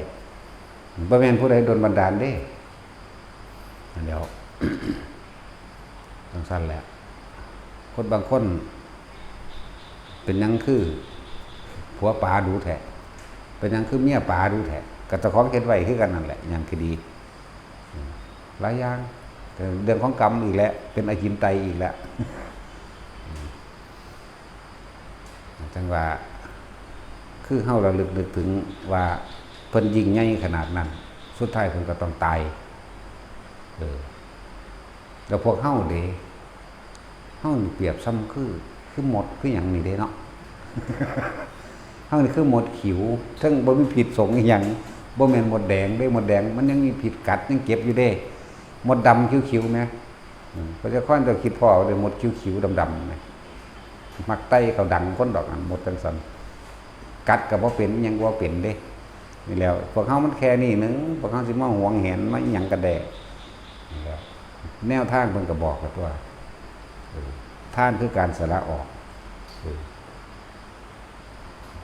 บ่แม่นผู้ใดดลบันดาลเด้ นั่นแหล้ว จั่งซั้นแหละ คนบางคน เป็นหยังคือผัวป๋าดูแท้ เป็นหยังคือเมียป๋าดูแท้ ก็เจ้าของเฮ็ดไว้คือกันนั่นแหละ อย่างที่ดี หลายอย่าง แต่เรื่องของกรรมอีกแล้ว เป็นอจินไตยอีกแล้ว จังว่า คือเฮาระลึกนึกถึงว่าเพิ่นยิ่งใหญ่ขนาดนั้น สุดท้ายเพิ่นก็ต้องตาย เออ แล้วพวกเฮาเด้ เฮานี่เปรียบส่ำคือ คือมด คือหยังนี่เด้เนาะ เฮานี่คือมดขิว เทิงบ่มีพิษสงอีหยัง บ่แม่นมดแดงเด้ มดแดงมันยังมีพิษกัด ยังเจ็บอยู่เด้ มดดำขิวๆแหม อืม พระเจ้าข้อนเจ้าคิดพ้อเด้ มดขิวๆดำๆแหม มักไต่เขาดังคนดอกนั่น มดจั่งซั้น กัดก็บ่เป็น อิหยังก็บ่เป็นเด้ นี่แหล้ว พวกเฮามันแค่นี้หนึ่ง พวกเฮาสิมาหวงแหน มาอิหยังกันแด่ นี่แหล้ว แนวทางเพิ่นก็บอกแล้วตัว เออ ทานคือการสละออก เออ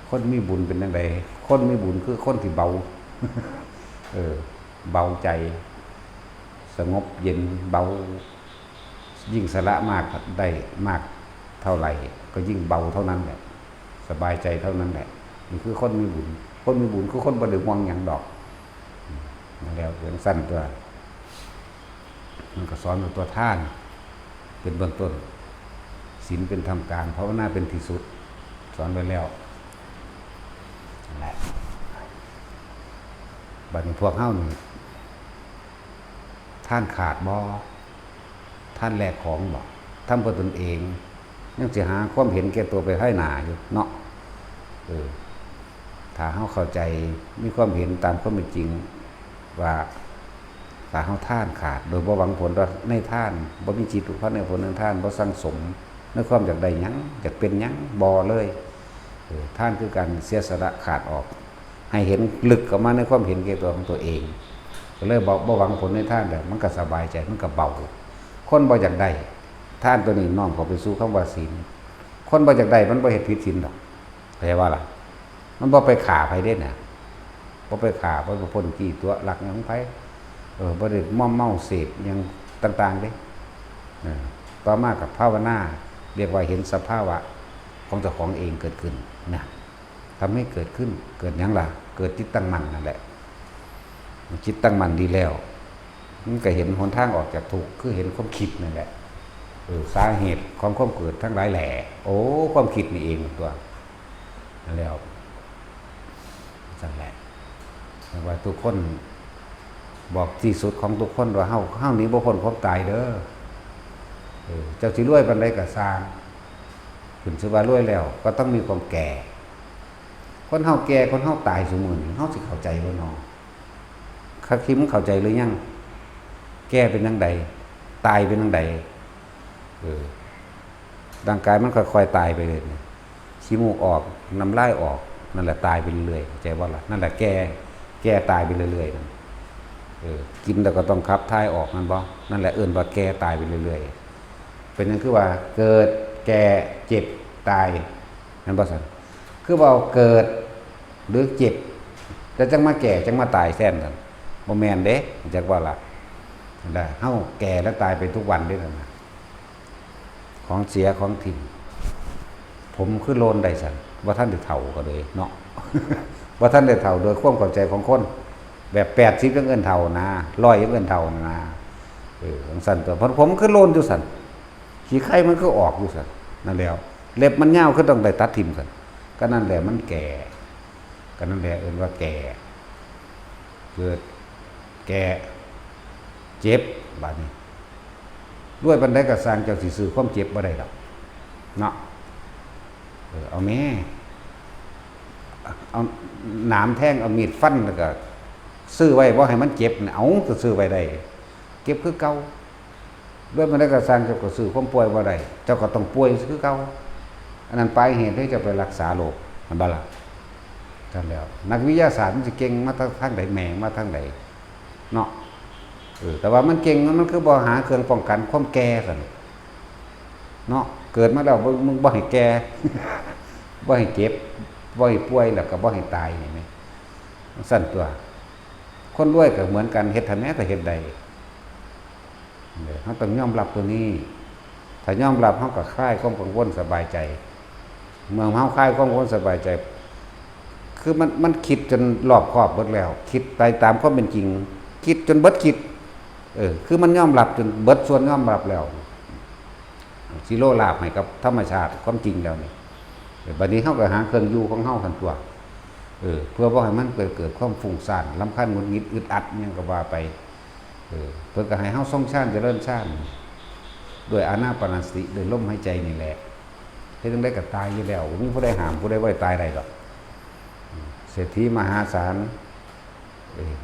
คนมีบุญเป็นจั่งใด คนมีบุญคือคนที่เบา เออ เบาใจ สงบเย็น เบา ยิ่งสละมากได้มากเท่าไหร่ ก็ยิ่งเบาเท่านั้นแหละ สบายใจเท่านั้นแหละ นี่คือคนมีบุญ คนมีบุญคือคนบ่ได้ห่วงหยังดอก อืม นั่นแหละ จั่งซั้นตัว มันก็สอนเป็นตัวทาน เป็นเบื้องต้น ศีลเป็นท่ามกลาง ภาวนาเป็นที่สุด สอนไว้แล้ว นั่นแหละ บัดนี้พวกเฮานี่ ทานขาดบ่ ทานแลกของบ่ ทำเพื่อตนเอง ยังสิหาความเห็นแก่ตัวไปภายหน้าอยู่เนาะ เออ ถ้าเฮาเข้าใจ มีความเห็นตามความเป็นจริง ว่าถ้าเฮาทานขาด โดยบ่หวังผลว่าในทาน บ่มีจิตผูกพันในผลในทาน บ่สั่งสมในความอยากได้หยัง อยากเป็นหยัง บ่เลย เออ ทานคือการเสียสละขาดออก ให้เห็นลึกเข้ามาในความเห็นแก่ตัวของตัวเอง ก็เลยบ่ บ่หวังผลในทานแล้ว มันก็สบายใจ มันก็เบา คนบ่อยากได้ ทานตัวนี้น้อมเข้าไปสู่คำว่าศีล คนบ่อยากได้ มันบ่เฮ็ดผิดศีลดอก เข้าใจบ่ล่ะ มันบ่ไปฆ่าไผเด้น่ะ บ่ไปฆ่า บ่ไปปล้นจี้ตั๋วลักหยังของไผ เออ บ่ได้มอมเมาเสพหยังต่างๆเด้ เออ ต่อมาก็ภาวนา เรียกว่าเห็นสภาวะของเจ้าของเองเกิดขึ้นนะ ทำให้เกิดขึ้น เกิดหยังล่ะ เกิดจิตตั้งมั่นนั่นแหละ จิตตั้งมั่นดีแล้ว มันก็เห็นหนทางออกจากทุกข์ คือเห็นความคิดนั่นแหละ เออ สาเหตุของความเกิดทั้งหลายแหล่ โอ้ ความคิดนี่เองตัว นั่นแล้ว จั่งแหละ เรียกว่าทุกคน บอกที่สุดของทุกคนว่า เฮา เฮาหนีบ่พ้นความตายเด้อ เออ เจ้าสิรวยปานใดก็ซ่าง ขึ้นชื่อว่ารวยแล้ว ก็ต้องมีความแก่ คนเฮาแก่ คนเฮาตายซุมื้อนี้ เฮาสิเข้าใจบ่น้อ คักคิดมันเข้าใจหรือยัง แก่เป็นจั่งใด ตายเป็นจั่งใด เออ ร่างกายมันค่อยๆตายไปเลยนี่ ขี้มูกออก น้ำลายออก นั่นแหละตายไปเรื่อยๆ เข้าใจบ่ล่ะ นั่นแหละแก่ แก่ตายไปเรื่อยๆนั่น เออ กินแล้วก็ต้องขับถ่ายออก นั่นบ่ นั่นแหละเอิ้นว่าแก่ตายไปเรื่อยๆ เป็นหยังคือว่าเกิด แก่ เจ็บ ตาย แม่นบ่ซั่น คือว่าเกิด หรือเจ็บ แล้วจั่งมาแก่ จั่งมาตายแทนซั่น บ่แม่นเด้ จักว่าล่ะ นั่นแหละ เฮาแก่และตายไปทุกวันเด้นั่นน่ะ ของเสียของถิ่ม ผมคือโลนได้ซั่น บ่ทันได้เฒ่าก็เลยเนาะ บ่ทันได้เฒ่าโดยความเข้าใจของคน แบบแปดสิบยังเอิ้นเฒ่านะ ร้อยยังเอิ้นเฒ่านะ เออ จั่งซั้นตัว ผม ผมคือโลนอยู่ซั่น ขี้ไคมันคือออกอยู่ซั่น นั่นแหล้ว เล็บมันยาวคือต้องได้ตัดถิ่มซั่น ก็นั่นแหละมันแก่ ก็นั่นแหละเอิ้นว่าแก่ เกิด แก่ เจ็บ บาดนี้ รวยปานใดก็ซ่าง เจ้าสิซื้อความเจ็บบ่ได้ดอก เนาะ เออ เอาแม่ เอาหนามแทง เอามีดฟัน แล้วก็ซื้อไว้บ่ให้มันเจ็บน่ะ เอา ก็ซื้อไว้ได้ เจ็บคือเก่า รวยปานใดก็ซ่าง เจ้าก็ซื้อความป่วยบ่ได้ เจ้าก็ต้องป่วยคือเก่า อันนั้นปลายเหตุที่เจ้าไปรักษาโรค แม่นบ่ล่ะ นั่นแหล้ว นักวิทยาศาสตร์มันสิเก่งมาทาง ทางใด แม่งมาทางใด เนาะ เออ แต่ว่ามันเก่ง มันคือบ่หาเครื่องป้องกันความแก่ซั่น เนาะ เกิดมาแล้ว มึง มึงบ่ให้แก่ บ่ให้เจ็บ บ่ให้ป่วย แล้วก็บ่ให้ตาย นี่แหม จั่งซั้นตัว คนรวยก็เหมือนกัน เฮ็ดให้แหมก็เฮ็ดได้ เออ เฮาต้องยอมรับตัวนี้ ถ้ายอมรับ เฮาก็คลายความกังวลสบายใจ เมื่อเฮาคลายความกังวลสบายใจ ค คือมันมันคิดจนรอบคอบเบิดแล้ว คิดไปตามความเป็นจริง คิดจนเบิดคิด เออ คือมันยอมรับจนเบิดส่วนยอมรับแล้ว สิโลลาภให้กับธรรมชาติความจริงแล้วนี่ เออ บัดนี้เฮาก็หาเครื่องอยู่ของเฮาหั่นตั่ว เออ เพื่อบ่ให้มันเกิด เกิดความฟุ้งซ่าน รำคาญ หงุดหงิด อึดอัด อิหยังก็ว่าไป เออ เพิ่นก็ให้เฮาทรงฌาน เจริญฌาน ด้วยอานาปานสติ ด้วยลมหายใจนี่แหละ เฮ็ดจั่งใดก็ตายอยู่แล้ว บ่มีผู้ใดห้ามผู้ใดบ่ให้ตายได้ดอก เศรษฐีมหาศาล เออ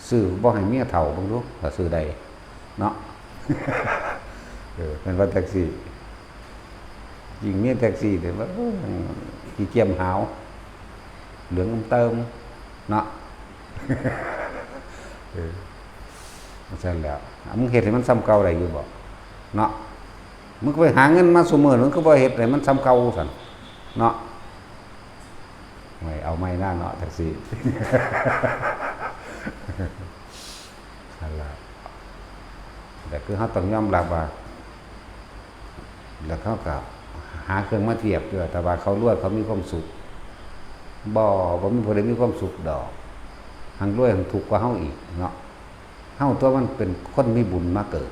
ซื้อบ่ให้เมียเฒ่าเบิ่งดู ถ้าซื้อได้ เนาะ เออ แม่นว่าแท็กซี่ ยิ่งมีแท็กซี่เนี่ย ว่า โอ้ย ขี้เกียจหาว เหลืองเติม เนาะ เออ จั่งซั่นแหล้ว อ่ะ มึงเฮ็ดให้มันส่ำเก่าได้อยู่บ่ เนาะ มึงก็ไปหาเงินมาซุมื้อ มึงก็บ่เฮ็ดให้มันส่ำเก่าซั่น เนาะ ไม่เอาไม่น่าเนาะ แท็กซี่ นั่นล่ะ แต่คือเฮาต้องยอมรับว่า แล้วเขาก็หาเครื่องมาเทียบด้วย แต่ว่าเขารวยเขามีความสุข บ่ บ่มีผู้ใดมีความสุขดอก หั้งรวยหั้งทุกข์กว่าเฮาอีกเนาะ เฮาตัวมันเป็นคนมีบุญมาเกิด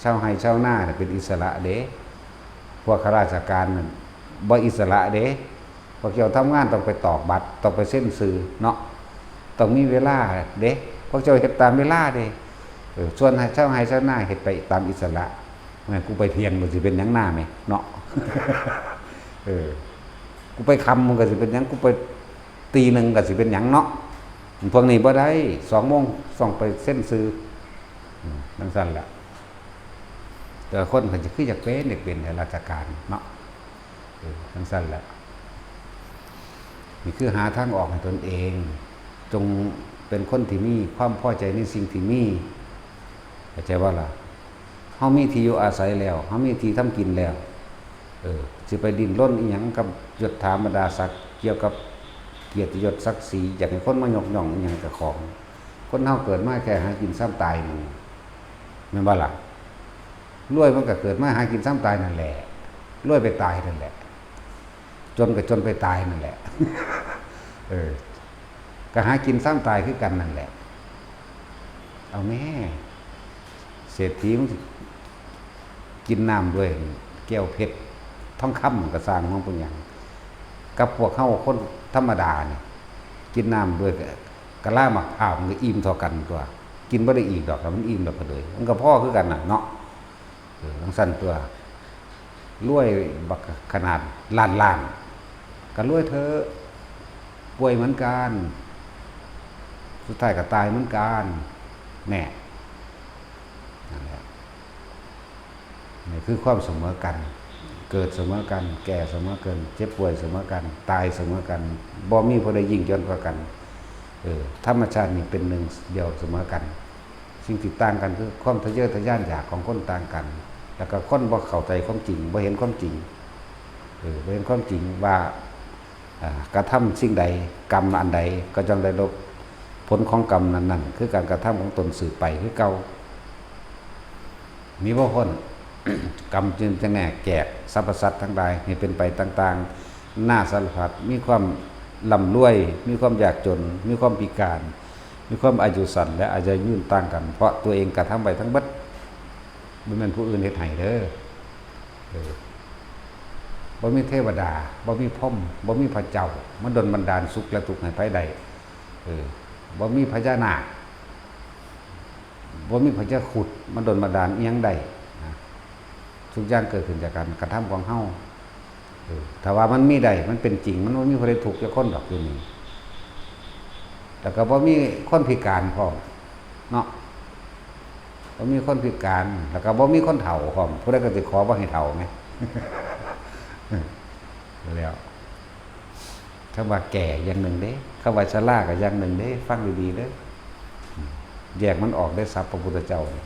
ชาวไร่ชาวนาเนี่ยเป็นอิสระเด้ พวกข้าราชการนั่นบ่อิสระเด้ พวกเจ้าทำงานต้องไปตอกบัตร ต้องไปเซ็นชื่อเนาะ ต้องมีเวลาเด้ พวกเจ้าเฮ็ดตามเวลาเด้ เออ ส่วนชาวไร่ชาวนาเฮ็ดไปตามอิสระ แม่นกูไปเที่ยงมันสิเป็นหยังหน้าแม่เนาะ เออ กูไปค่ำมันก็สิเป็นหยัง กูไปตีหนึ่งก็สิเป็นหยังเนาะ พวกนี้บ่ได้ สองโมงต้องไปเซ็นชื่อ อืม จั่งซั่นแหละ แต่ละคนก็จะคืออยากเป็น อยากเป็นข้าราชการเนาะ เออ จั่งซั่นแหละ นี่คือหาทางออกให้ตนเอง จงเป็นคนที่มีความพอใจในสิ่งที่มี เข้าใจบ่ล่ะ เฮามีที่อยู่อาศัยแล้ว เฮามีที่ทำกินแล้ว เออ สิไปดิ้นรนอิหยังกับยศถาบรรดาศักดิ์ เกี่ยวกับเกียรติยศศักดิ์ศรี อยากให้คนมายกย่องอิหยังเจ้าของ คนเฮาเกิดมาแค่หากินส่ำตายนี่ แม่นบ่ล่ะ รวยมันก็เกิดมาหากินส่ำตายนั่นแหละ รวยไปตายนั่นแหละ จนก็จนไปตายนั่นแหละ เออ ก็หากินส่ำตายคือกันนั่นแหละ เอาแม่ เศรษฐีมันสิกินน้ำด้วยแก้วเพชร ทองคำก็สร้างของเป็นหยัง กับพวกเฮาคนธรรมดานี่ กินน้ำด้วยกะลาหมากพร้าวมันก็อิ่มเท่ากันตั๊ว กินบ่ได้อีกดอก ถ้ามันอิ่มแล้วก็เลย มันก็พอคือกันน่ะเนาะ เออ จั่งซั่นตั๊ว รวยบักขนาดล้านล้าน ก็รวยเถอะ ป่วยเหมือนกัน สุดท้ายก็ตายเหมือนกัน แน่ นั่นแหละ นี่คือความเสมอกัน เกิดเสมอกัน แก่เสมอกัน เจ็บป่วยเสมอกัน ตายเสมอกัน บ่มีผู้ใดยิ่งจนกว่ากัน เออ ธรรมชาตินี่เป็นหนึ่งเดียวเสมอกัน สิ่งที่ต่างกันคือความทะเยอทะยานอยากของคนต่างกัน แล้วก็คนบ่เข้าใจความจริง บ่เห็นความจริง เออ บ่เห็นความจริงว่า อ่า กระทำสิ่งใด กรรมอันใด ก็ย่อมได้รับผลของกรรมนั้นๆ คือการกระทำของตนสืบไปคือเก่า หนีบ่พ้น กรรมจึงจะแน่แก่สรรพสัตว์ทั้งหลายให้เป็นไปต่างๆ นานาสารพัด มีความร่ำรวย มีความยากจน มีความพิการ มีความอายุสั้นและอายุยืนต่างกัน เพราะตัวเองกระทำไว้ทั้งเบิด บ่แม่นผู้อื่นเฮ็ดให้เด้อ เออ บ่มีเทวดา บ่มีพรหม บ่มีพระเจ้า มาดลบันดาลสุขและทุกข์ให้ไผได้ เออ บ่มีพญานาค บ่มีพญาครุฑ มาดลบันดาลอิหยังได้นะ ทุกอย่างเกิดขึ้นจากการกระทำของเฮา เออ ถ้าว่ามันมีได้ มันเป็นจริง มันบ่มีผู้ใดทุกข์จักคนดอกอยู่นี่ แล้วก็บ่มีคนพิการพร้อม เนาะ บ่มีคนพิการ แล้วก็บ่มีคนเฒ่าพร้อม ผู้ใดก็สิขอบ่ให้เฒ่าไง แล้ว คำว่าแก่อย่างหนึ่งเด้ คำว่าชราก็อย่างหนึ่งเด้ ฟังดีๆเด้อ แยกมันออกได้ศัพท์พระพุทธเจ้านี่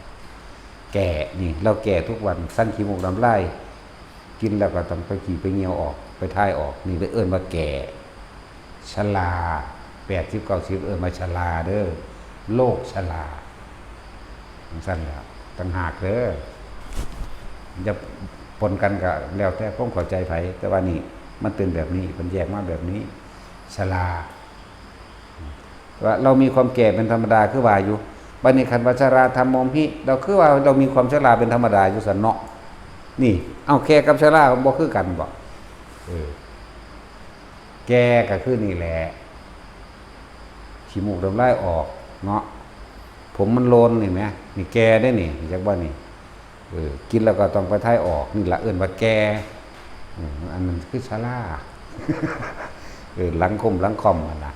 แก่นี่ เราแก่ทุกวัน สันขี้มูกน้ำลาย กินแล้วก็ต้องไปขี้ไปเยี่ยวออก ไปถ่ายออก นี่เอิ้นว่าแก่ ชรา แปดสิบ เก้าสิบ เอิ้นว่าชราเด้อ โรคชรา จั่งซั่นแหละ ต่างหากเด้อ อย่าปนกันก็แล้วแต่ความเข้าใจไผ แต่ว่านี่มันเป็นแบบนี้ เพิ่นแยกมาแบบนี้ ชรา ว่าเรามีความแก่เป็นธรรมดาคือว่าอยู่ บัดนี้คันว่าชราธัมโมหิ เราคือว่าเรามีความชราเป็นธรรมดาอยู่ซั่นเนาะ นี่ เอาแก่กับชราบ่คือกันบ่ เออ แก่ก็คือนี่แหละ ขี้มูกน้ำลายออกเนาะ ผมมันโลนนี่แหม นี่แก่เด้นี่ จักบ่นี่ เออ กินแล้วก็ต้องไปถ่ายออก นี่ละเอิ้นว่าแก่ อืม อันนั้นคือชรา เออ หลังคมหลังค่อมหั่นล่ะ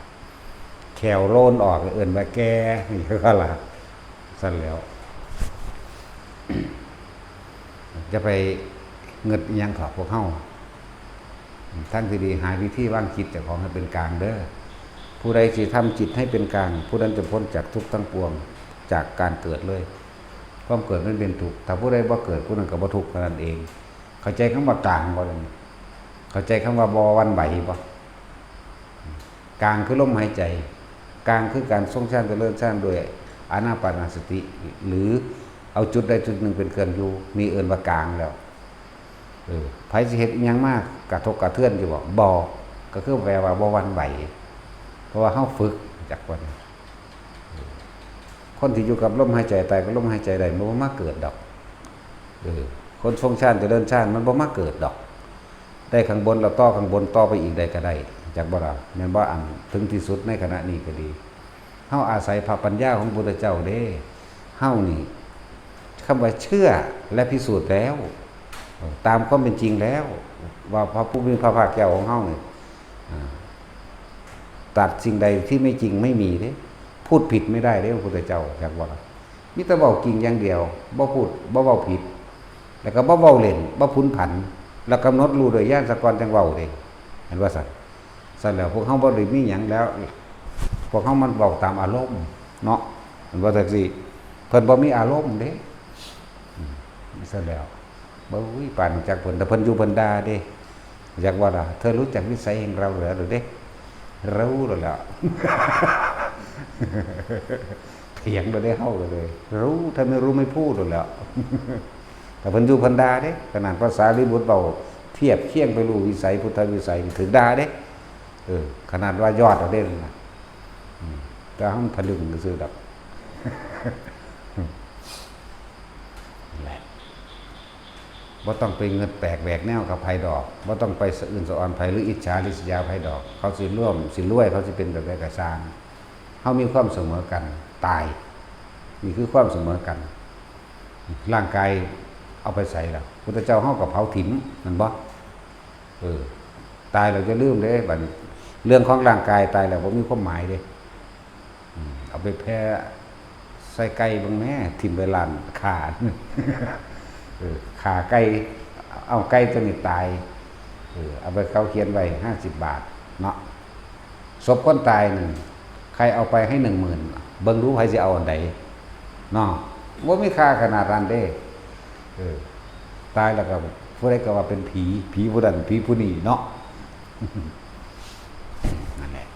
แข้วโลนออก เอิ้นว่าแก่ นี่คือว่าล่ะ ซั่นแล้ว จะไปเงิดอิหยังเถาะพวกเฮา ทางที่ดีหาวิธีวางจิตเจ้าของให้เป็นกลางเด้อ ผู้ใดสิทำจิตให้เป็นกลาง ผู้นั้นจะพ้นจากทุกข์ทั้งปวง จากการเกิดเลย ความเกิดมันเป็นทุกข์ ถ้าผู้ใดบ่เกิด ผู้นั้นก็บ่ทุกข์เท่านั้นเอง เข้าใจคำว่ากลางบ่ล่ะนี่ เข้าใจคำว่าบ่หวั่นไหวบ่ กลางคือลมหายใจ กลางคือการทรงฌานเจริญฌานโดยอานาปานสติ หรือเอาจุดใดจุดหนึ่งเป็นเครื่องอยู่ นี่เอิ้นว่ากลางแล้ว เออ ไผสิเฮ็ดอิหยังมากระทบกระเทือนอยู่บ่ บ่ ก็คือแปลว่าบ่หวั่นไหว เพราะว่าเฮาฝึกจากคน คนที่อยู่กับลมหายใจ ตายกับลมหายใจได้ มันบ่มาเกิดดอก เออ คนทรงฌานเจริญฌาน มันบ่มาเกิดดอก ได้ข้างบนแล้วต่อข้างบนต่อไปอีกได้ก็ได้ จักบ่ล่ะ แม่นบ่ อันถึงที่สุดในขณะนี้ก็ดี เฮาอาศัยพระปัญญาของพุทธเจ้าเด้ เฮานี่ คำว่าเชื่อและพิสูจน์แล้ว ตามความเป็นจริงแล้ว ว่าพระผู้มีพระภาคเจ้าของเฮานี่ อ่า ตรัสสิ่งใดที่ไม่จริงไม่มีเด้ พูดผิดไม่ได้เด้ พระพุทธเจ้า จักบ่ล่ะ มีแต่เว้าจริงอย่างเดียว บ่พูด บ่เว้าผิด แล้วก็บ่เว้าเล่น บ่ผุนผัน แล้วกำหนดรู้โดยญาณซะก่อนจั่งเว้าเด้ เห็นว่าซั่น ซั่นแล้วพวกเฮาบ่ได้มีหยังแล้ว พวกเฮามันเว้าตามอารมณ์เนาะ เห็นว่าจั่งซี้ เพิ่นบ่มีอารมณ์เด้ อืม ซั่นแล้ว บ่ อุ้ย ปานจักเพิ่น แต่เพิ่นอยู่เพิ่นด่าเด้ จักว่าล่ะ เธอรู้จักนิสัยแห่งเราเหรอ ดูเด้ รู้แล้วแหละ เถียงเราได้เฮากันเลย รู้ ถ้าไม่รู้ไม่พูดแล้วแหละ แต่เพิ่นอยู่เพิ่นด่าเด้ ขนาดภาษาลิบุตรเว้าเทียบเคียงไปรู้วิสัยพุทธวิสัยนี่ถือด่าเด้ เออ ขนาดว่ายอดเอาเด้นะ อืม แต่เฮามันทะลึ่งซื่อๆดอก นั่นแหละ บ่ต้องไปเงิดแปลกแหวกแนวกับไผดอก บ่ต้องไปสะอื้นสะออนไผหรืออิจฉาริษยาไผดอก เขาสิร่วมสิรวย เขาสิเป็นแบบใดก็ซ่าง เฮามีความเสมอกัน ตาย นี่คือความเสมอกัน ร่างกายเอาไปไสล่ะ พุทธเจ้าเฮาก็เผาถิ่ม แม่นบ่ เออ ตายแล้วอย่าลืมเด้ บัดนี้ เรื่องของร่างกายตายแล้วบ่มีความหมายเด้ อืม เอาไปแผ่ใส่ไก่เบิ่งแหม ถิ่มไว้ล้านฆ่า เออ ฆ่าไก่ เอาไก่ตัวนี้ตาย เออ เอาไปเขาเขียนไว้ห้าสิบบาทเนาะ ศพคนตายนั่น ใครเอาไปให้หนึ่งหมื่น เบิ่งดูไผสิเอาอันใดเนาะ บ่มีค่าขนาดนั้นเด้ เออ ตายแล้วก็ผู้ใดก็ว่าเป็นผี ผีผู้นั้น ผีผู้นี้เนาะ นั่นแหละ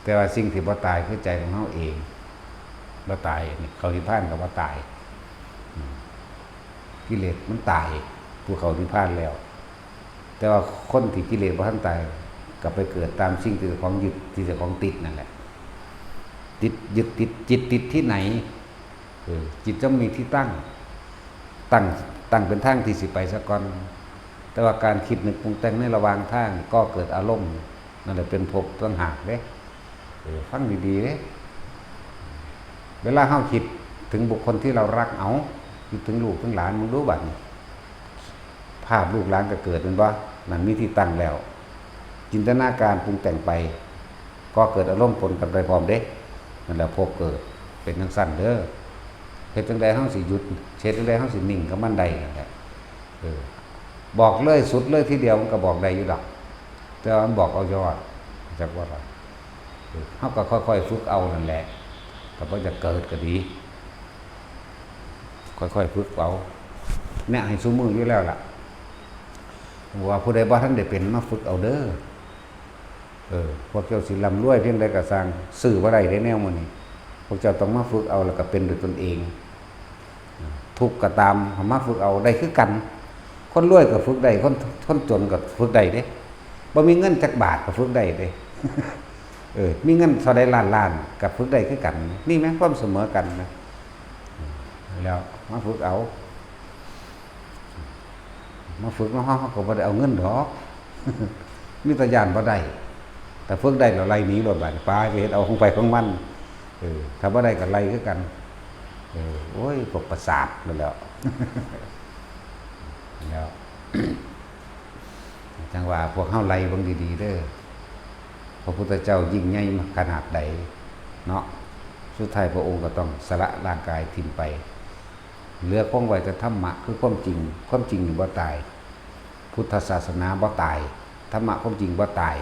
แต่ว่าสิ่งที่บ่ตายคือใจของเฮาเอง บ่ตาย นี่ เข้านิพพานก็บ่ตาย อืม กิเลสมันตาย ผู้เข้านิพพานแล้ว แต่ว่าคนที่กิเลสบ่ทันตาย ก็ไปเกิดตามสิ่งที่เจ้าของยึด ที่เจ้าของติดนั่นแหละ ติด ยึดติด จิตติดที่ไหน เออ จิตต้องมีที่ตั้ง ตั้ง ตั้งเป็นทางที่สิไปซะก่อน แต่ว่าการคิดนึกปรุงแต่งในระหว่างทาง ก็เกิดอารมณ์ นั่นแหละเป็นภพต่างหากเด้ เออ ฟังดีๆเด้ เวลาเฮาคิดถึงบุคคลที่เรารัก เอา คิดถึงลูกถึงหลาน มึงดูบัดนี้ ภาพลูกหลานก็เกิด แม่นบ่ นั่นมีที่ตั้งแล้ว จินตนาการปรุงแต่งไป ก็เกิดอารมณ์ปนกันไปพร้อมเด้ นั่นแหละภพเกิด เป็นจั่งซั่นเด้อ เฮ็ดจั่งใดเฮาสิหยุด เฮ็ดจั่งใดเฮาสินิ่งกับมันได้นั่นแหละ เออ บอกเลยสุดเลยทีเดียวมันก็บอกได้อยู่ดอก แต่ว่ามันบอกเอายอด จักว่าล่ะ เออ เฮาก็ค่อยๆฝึกเอานั่นแหละ ถ้าบ่อยากเกิดก็ดี ค่อยๆฝึกเอา เนี่ยให้ซุมื้ออยู่แล้วล่ะ ว่าผู้ใดบ่ทันได้เป็นมาฝึกเอาเด้อ เออ พวกเจ้าสิร่ำรวยเพียงใดก็ซ่าง ซื้อบ่ได้เด้แนวมื้อนี้ พวกเจ้าต้องมาฝึกเอาแล้วก็เป็นด้วยตนเอง ทุกข์ก็ตาม เอามาฝึกเอาได้คือกัน คนรวยก็ฝึกได้ คน คนจนก็ฝึกได้เด้ บ่มีเงินจักบาทก็ฝึกได้เด้ เออ มีเงินเท่าใดล้านล้านก็ฝึกได้คือกัน นี่แหมความเสมอกันนะ แล้วมาฝึกเอา มาฝึกเนาะ เฮาก็บ่ได้เอาเงินดอก มีแต่ย้านบ่ได้ แต่ฝึกได้แล้วไล่หนีโลด บาดนี้ไป ไปเฮ็ดเอาของไผของมัน เออ ถ้าบ่ได้ก็ไล่คือกัน เออ โอ้ย พวกประสาทนั่นแหล้ว แล้ว จั่งว่าพวกเฮาไล่เบิ่งดีๆเด้อ พระพุทธเจ้ายิ่งใหญ่ขนาดใดเนาะ สุดท้ายพระองค์ก็ต้องสละร่างกายถิ่มไป เหลือคงไว้แต่ธรรมะ คือความจริง ความจริงนี่บ่ตาย พุทธศาสนาบ่ตาย ธรรมะความจริงบ่ตาย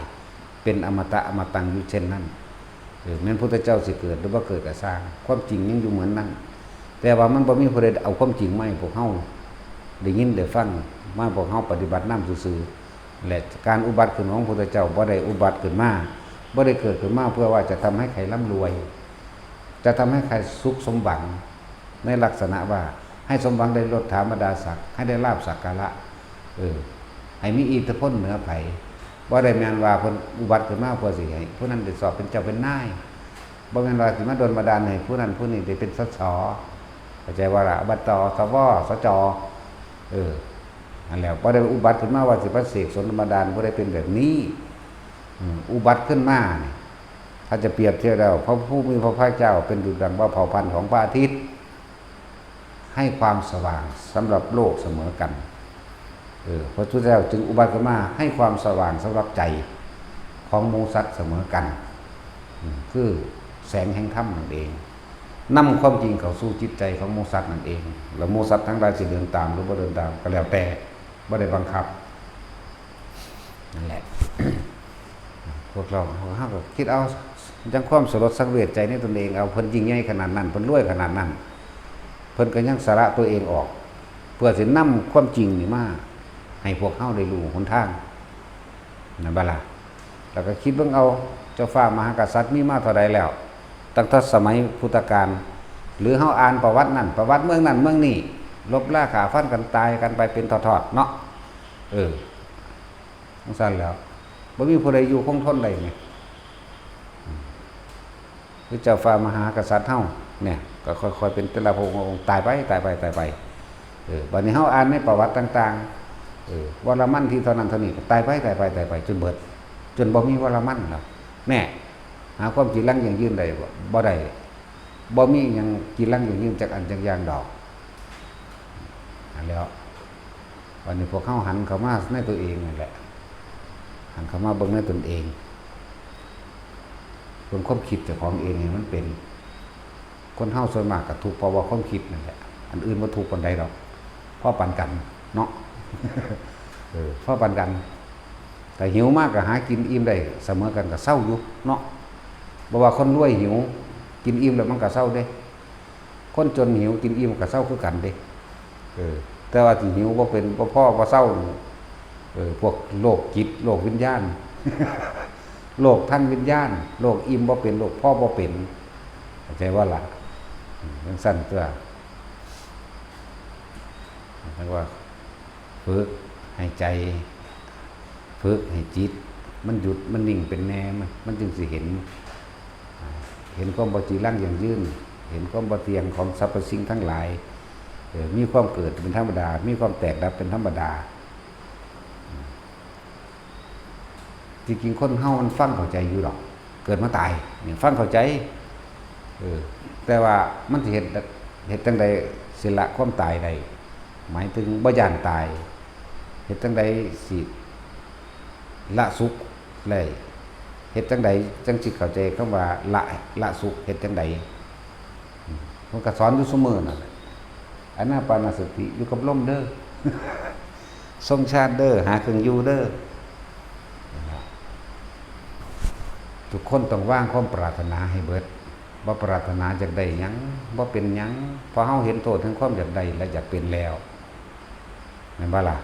เป็นอมตะอมตังอยู่เช่นนั้น เออ แม้นพุทธเจ้าสิเกิดหรือบ่เกิดก็ซ่าง ความจริงยังอยู่เหมือนนั้น แต่ว่ามันบ่มีผู้ใดเอาความจริงมาให้พวกเฮาได้ยินได้ฟัง มาพวกเฮาปฏิบัตินำซื่อๆ และการอุบัติขึ้นของพระพุทธเจ้าบ่ได้อุบัติขึ้นมา บ่ได้เกิดขึ้นมาเพื่อว่าจะทำให้ใครร่ำรวย จะทำให้ใครสุขสมหวัง ในลักษณะว่าให้สมหวังได้ยศถาบรรดาศักดิ์ ให้ได้ลาภสักการะ เออ ให้มีอิทธิพลเหนือไผ บ่ได้แม่นว่าเพิ่นอุบัติขึ้นมาเพื่อสิให้ผู้นั้นได้สอบเป็นเจ้าเป็นนาย บ่แม่นว่าสิมาดลบันดาลให้ผู้นั้นผู้นี้ได้เป็น สส เข้าใจว่าล่ะ อบต สว สจ เออ นั่นแหละ บ่ได้อุบัติขึ้นมาว่าสิมาเสกสมบัติผู้ใดเป็นแบบนี้ อืม อุบัติขึ้นมานี่ ถ้าจะเปรียบเทียบแล้ว พระผู้มีพระภาคเจ้าเป็นดุจดังว่าเผ่าพันธุ์ของพระอาทิตย์ ให้ความสว่างสำหรับโลกเสมอกัน เออ พระพุทธเจ้าจึงอุบัติขึ้นมาให้ความสว่างสำหรับใจของหมู่สัตว์เสมอกัน อืม คือแสงแห่งธรรมนั่นเอง นำความจริงเข้าสู่จิตใจของหมู่สัตว์นั่นเอง แล้วหมู่สัตว์ทั้งหลายสิเดินตามหรือบ่เดินตามก็แล้วแต่ บ่ได้บังคับ นั่นแหละ พวกเรา เฮาก็คิดเอา ยังความสลดสังเวชใจในตนเอง เอา เพิ่นยิ่งใหญ่ขนาดนั้น เพิ่นรวยขนาดนั้น เพิ่นก็ยังสละตัวเองออก เพื่อสินำความจริงนี่มาให้พวกเฮาได้รู้หนทาง นั่นบ่ล่ะ แล้วก็คิดเบิ่งเอา เจ้าฟ้ามหากษัตริย์มีมาเท่าใดแล้ว ตั้งแต่สมัยพุทธกาล หรือเฮาอ่านประวัตินั่น ประวัติเมืองนั่นเมืองนี้ ลบราฆ่าฟันกันตายกันไปเป็นทอดๆ เนาะ เออ จั่งซั้นแหล้ว บ่มีผู้ใดอยู่คงทนได้ไง อืม คือเจ้าฟ้ามหากษัตริย์เฮาเนี่ย ก็ค่อยๆ เป็นแต่ละพระองค์ ตายไป ตายไป ตายไป เออ บัดนี้เฮาอ่านในประวัติต่างๆ เออ วรมันที่เท่านั้นเท่านี้ ก็ตายไป ตายไป ตายไป จนเบิด จนบ่มีวรมันแล้ว แน่ หาความจีรังยั่งยืนได้บ่ บ่ได้ บ่มีหยังจีรังยั่งยืนจักอันจักอย่างดอก นั่นแหล้ว วันนี้พวกเฮาหันเข้ามาในตัวเองนั่นแหละ หันเข้ามาเบิ่งในตนเอง เบิ่งความคิดเจ้าของเองให้มันเป็น คนเฮาส่วนมากก็ทุกข์เพราะว่าความคิดนั่นแหละ อันอื่นบ่ทุกข์ปานใดดอก พอปานกันเนาะ เออ พอปานกัน แต่หิวมากก็หากินอิ่มได้เสมอกันก็เซาอยู่เนาะ บ่ว่าคนรวยหิว กินอิ่มแล้วมันก็เซาเด้ คนจนหิวกินอิ่มก็เซาคือกันเด้ เออ แต่ว่าที่หิวบ่เป็น บ่พอ บ่เซา เออ พวกโรคจิต โรควิญญาณ โรคทางวิญญาณ โรคอิ่มบ่เป็น โรคพอบ่เป็น เข้าใจบ่ล่ะ อืม จั่งซั้นตัว เรียกว่า ฝึกให้ใจ ฝึกให้จิต มันหยุด มันนิ่งเป็นแน่ มัน มันจึงสิเห็น อ่า เห็นความบ่จีรังยั่งยืน เห็นความบ่เที่ยงของสรรพสิ่งทั้งหลาย เออ มีความเกิดเป็นธรรมดา มีความแตกดับเป็นธรรมดา จริงๆ คนเฮามันฟังเข้าใจอยู่ดอก เกิดมาตายเนี่ยฟังเข้าใจ เออ แต่ว่ามันสิเฮ็ด เฮ็ดจั่งใดสิละความตายได้ หมายถึงบ่ย้านตาย เฮ็ดจั่งใดสิละสุขได้ เฮ็ดจั่งใดจั่งสิเข้าใจคำว่าละ ละสุข เฮ็ดจั่งใด อืม มันก็สอนอยู่ซุมื้อนั่นแหละ อานาปานสติอยู่กับลมเด้อ ทรงฌานเด้อ หาเครื่องอยู่เด้อ ทุกคนต้องวางความปรารถนาให้เบิด บ่ปรารถนาอยากได้หยัง บ่เป็นหยัง เพราะเฮาเห็นโทษแห่งความอยากได้และอยากเป็นแล้ว แม่นบ่ล่ะ?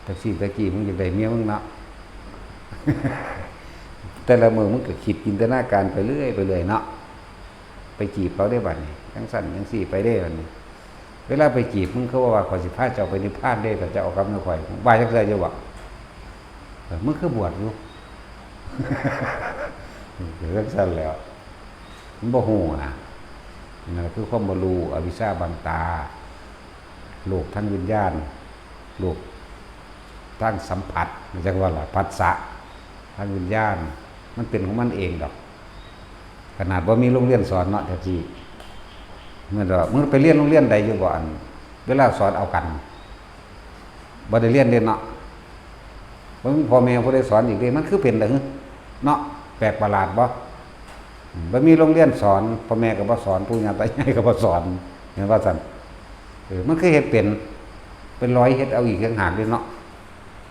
จักซี่ตะกี้มึงอยากได้เมียมึงเนาะ แต่ละมื้อมึงก็คิดจินตนาการไปเรื่อยไปเรื่อยเนาะ ไปจีบเขาได้บัดนี้ จั่งซั้นจั่งซี้ไปได้บัดนี้ เวลาไปจีบมึงเขาว่า "ข้อยสิพาเจ้าไปนิพพานเด้ ถ้าเจ้าเอากับนำข้อย" ว่าจั่งใดอยู่บ่? เออ มึงคือบวชอยู่ คือจั่งซั่นแหล้ว มันบ่ฮู้นะ นั่นคือความบ่รู้ อวิชชาบังตา โลกทางวิญญาณ โลกทางสัมผัส จั่งว่าล่ะ ผัสสะทางวิญญาณ มันเป็นของมันเองดอก ขนาดบ่มีโรงเรียนสอนเนาะ แท้จริง แม่นดอก มึงไปเรียนโรงเรียนใดอยู่บ่ อัน เวลาสอนเอากัน บ่ได้เรียนเด้เนาะ บ่มีพ่อแม่ผู้ใดสอนอีกเด้ มันคือเป็นจั่ง เนาะ แปลกประหลาดบ่ อืม บ่มีโรงเรียนสอน พ่อแม่ก็บ่สอน ปู่ย่าตายายก็บ่สอน แม่นว่าซั่น เออ มันคือเฮ็ดเป็น เป็นร้อยเฮ็ดเอาอีกต่างหากเด้เนาะ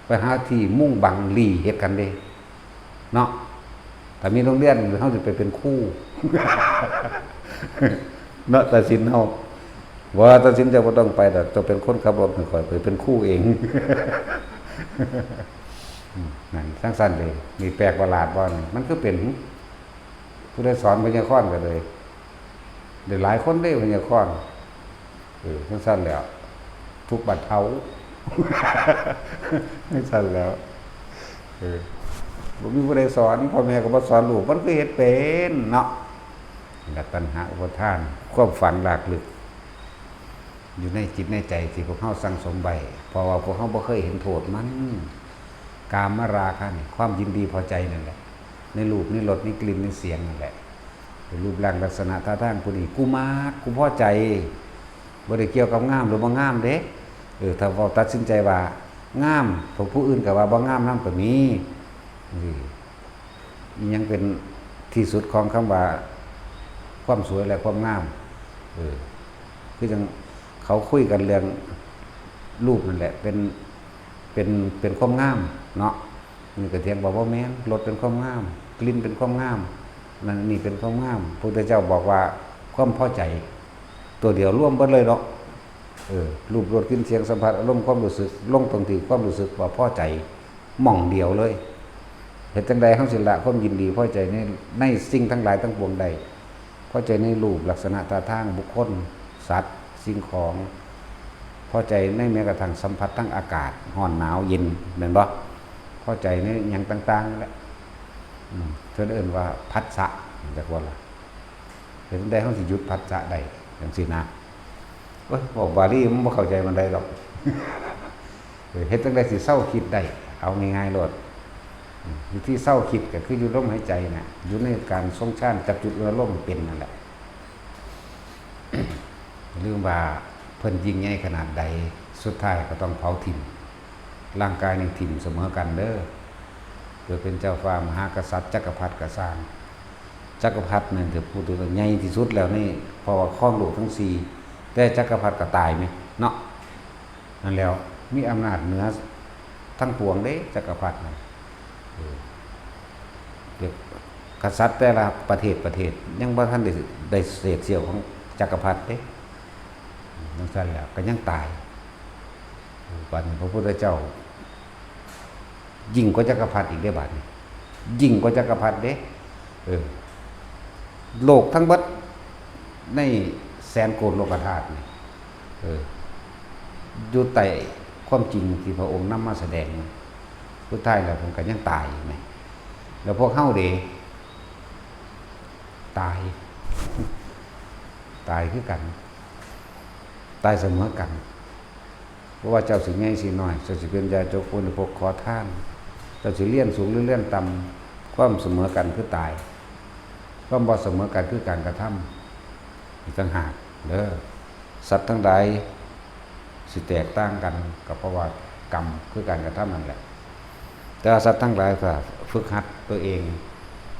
ไปหาที่มุงบังหลี้เฮ็ดกันเด้ เนาะ ถ้ามีโรงเรียน เฮาสิไปเป็นครู เนาะ ตาสินเฮา ว่าตาสินเจ้าบ่ต้องไปดอก เจ้าเป็นคนขับรถให้ข้อย ข้อยเป็นครูเอง อืม นั่น จั่งซั่นเด้ นี่แปลกประหลาดบ่นี่ มันคือเป็น ผู้ใดสอนไวยากรณ์ก็เลย ได้หลายคนเด้ไวยากรณ์ เออ จั่งซั่นแหล้ว ทุกข์บรรเทา จั่งซั่นแหล้ว เออ บ่มีผู้ใดสอน พ่อแม่ก็บ่สอนลูก มันคือเฮ็ดเป็นเนาะ และตัณหาอุปาทาน ความฝังลากลึก อยู่ในจิตในใจที่พวกเฮาสั่งสมไว้ เพราะว่าพวกเฮาบ่เคยเห็นโทษมัน กามราคะนี่ ความยินดีพอใจนั่นแหละ ในรูป ในรส ในกลิ่น ในเสียงนั่นแหละ รูปร่างลักษณะท่าทางผู้นี้ กูมัก กูพอใจ บ่ได้เกี่ยวกับงามหรือบ่งามเด้ เออ ถ้าเว้าตัดสินใจว่างาม พวกผู้อื่นก็ว่าบ่งามนำก็มี นี่ อิหยังเป็นที่สุดของคำว่าความสวยและความงาม เออ คือจั่งเขาคุยกันเรื่องรูปนั่นแหละ เป็น เป็น เป็นความงามเนาะ นี่ก็เถียงว่าบ่แม่น รสเป็นความงาม กลิ่นเป็นความงาม นั่นนี่เป็นความงาม พระพุทธเจ้าบอกว่าความพอใจ ตัวเดียวรวมเบิดเลยเนาะ เออ รูป รส กลิ่น เสียง สัมผัส อารมณ์ ความรู้สึก ลงตรงที่ความรู้สึกว่าพอใจ หม่องเดียวเลย เฮ็ดจั่งใดเฮาสิละความยินดีพอใจใน ในสิ่งทั้งหลายทั้งปวงได้ พอใจในรูป ลักษณะท่าทาง บุคคล สัตว์ สิ่งของ พอใจในแม้กระทั่งสัมผัสทางอากาศ ร้อน หนาว เย็น แม่นบ่ พอใจในหยังต่างๆนั่นแหละ อืม เพิ่นเอิ้นว่าผัสสะ จักว่าล่ะ เฮ็ดจั่งใดเฮาสิหยุดผัสสะได้ จั่งซี้นะ โอ๊ย เว้าบาลีมันบ่เข้าใจปานใดดอก เออ เฮ็ดจั่งใดสิเซาคิดได้ เอาง่ายๆโลด อืม วิธีเซาคิดก็คืออยู่ลมหายใจน่ะ อยู่ในการทรงฌานจับจุดอารมณ์เป็นนั่นแหละ ลืมว่าเพิ่นยิ่งใหญ่ขนาดใด สุดท้ายก็ต้องเผาถิ่ม ร่างกายนี่ถิ่มเสมอกันเด้อ เกิดเป็นเจ้าฟ้ามหากษัตริย์จักรพรรดิก็ซ่าง จักรพรรดินั่นถือพูดถึงว่าใหญ่ที่สุดแล้วนี่ เพราะว่าครองโลกทั้งสี่ แต่จักรพรรดิก็ตายแหมเนาะ นั่นแหล้ว มีอำนาจเหนือทั้งปวงเด้ จักรพรรดิน่ะ เออ เดี๋ยวกษัตริย์แต่ละประเทศประเทศ ยังบ่ทันได้ ได้เศษเสี้ยวของจักรพรรดิเด้ จั่งซั่นแหล้ว ก็ยังตาย บัดนี้พระพุทธเจ้า ยิ่งกว่าจักรพรรดิอีกเด้บัดนี้ ยิ่งกว่าจักรพรรดิเด้ เออ โลกทั้งเบิดในแสนโกฏโลกธาตุนี่ เออ อยู่ใต้ความจริงที่พระองค์นำมาแสดง สุดท้ายแล้วเพิ่นก็ยังตายแหม แล้วพวกเฮาเด้ ตาย ตายคือกัน ตายเสมอกัน บ่ว่าเจ้าสิใหญ่สิน้อย เจ้าสิเป็นญาติโยมผู้บริโภคขอทาน เจ้าสิเรียนสูงหรือเรียนต่ำ ความเสมอกันคือตาย ความบ่เสมอกันคือการกระทำ อีกต่างหากเด้อ สัตว์ทั้งหลายสิแตกต่างกัน ก็เพราะว่ากรรมคือการกระทำนั่นแหละ แต่ว่าสัตว์ทั้งหลายก็ฝึกหัดตัวเอง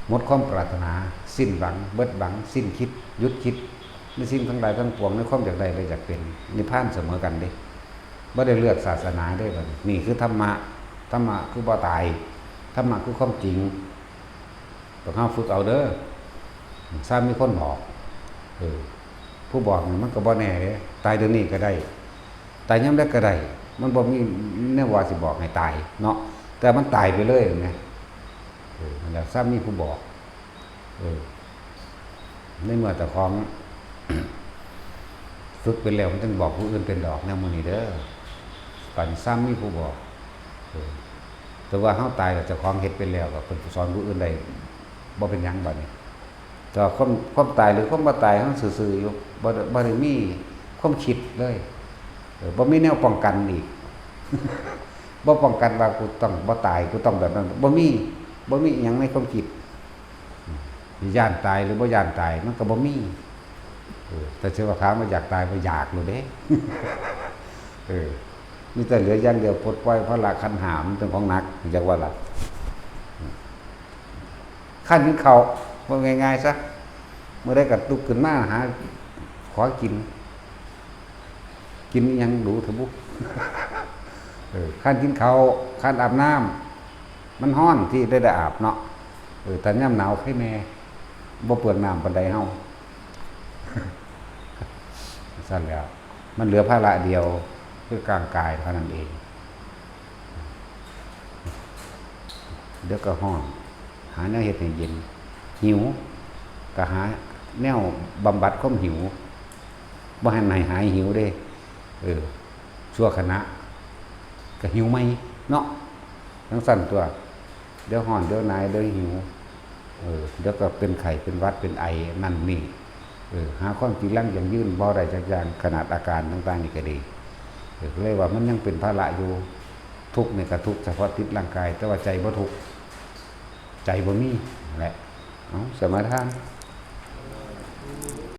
หมดความปรารถนา สิ้นหวัง เบิดหวัง สิ้นคิด หยุดคิด ในสิ่งทั้งหลายทั้งปวง ในความอยากได้และอยากเป็น นิพพานเสมอกันเด้ บ่ได้เลือกศาสนาเด้บัดนี้ นี่คือธรรมะ ธรรมะคือบ่ตาย ธรรมะคือความจริง พวกเฮาฝึกเอาเด้อ ซ้ำมีคนบอก เออ ผู้บอกนี่มันก็บ่แน่เด้ ตายเดี๋ยวนี้ก็ได้ ตายยามใดก็ได้ มันบ่มีแนวว่าสิบอกให้ตายเนาะ แต่มันตายไปเลยแหม เออ นั่นแหละ ซ้ำมีผู้บอก เออ ในเมื่อเจ้าของ ฝึกเป็นแล้วมันจั่งบอกผู้อื่นเป็นดอก แนวหมู่นี้เด้อ บัดนี้ซ้ำมีผู้บอก เออ แต่ว่าเฮาตายแล้วเจ้าของเฮ็ดไปแล้ว ก็เพิ่นสอนผู้อื่นได้ บ่เป็นหยังบัดนี้ แต่ว่าความ ความตายหรือความบ่ตาย เฮาซื่อๆอยู่ บ่ได้ บ่ได้มีความคิดเลย เออ บ่มีแนวป้องกันอีก บ่ป้องกันว่ากูต้องบ่ตาย กูต้องแบบนั้น บ่มี บ่มีอิหยังในความคิด สิย้านตายหรือบ่ย้านตาย มันก็บ่มี เออ แต่เชื่อว่าถามว่าอยากตาย บ่อยากโลดเด้ เออ มีแต่เหลืออย่างเดียว ปลดปล่อยภาระขันธ์ห้า มันเป็นของหนัก จักว่าล่ะ คันกินข้าว ว่าง่ายๆซะ มื้อใดก็ลุกขึ้นมาหาขอกิน กินอิหยังดูเถอะบุ เออ คันกินข้าว คันอาบน้ำ มันฮ้อนที่ได้ ได้อาบเนาะ เออ แต่ยามหนาวไคแน่ บ่เปลืองน้ำปานใดเฮา ซั่นแหล้ว มันเหลือภาระเดียว คือร่างกายเท่านั้นเอง เดี๋ยวก็ฮ้อน หาแนวเฮ็ดให้เย็น หิว ก็หาแนวบำบัดความหิว บ่ให้มันหายหิวเด้ เออ ชั่วขณะ ก็หิวใหม่เนาะ จั่งซั้นตั๊ว เดี๋ยวฮ้อน เดี๋ยวหนาว เดี๋ยวหิว เออ เดี๋ยวก็เป็นไข้ เป็นหวัด เป็นไอ นั่นนี่ เออ หาความจีรังยั่งยืนบ่ได้จักอย่าง ขนาดอาการต่างๆนี่ก็ดี เออ เลยว่ามันยังเป็นภาระอยู่ ทุกข์นี่ก็ทุกข์เฉพาะติดร่างกาย แต่ว่าใจบ่ทุกข์ ใจบ่มี นั่นแหละ เอา สมาทาน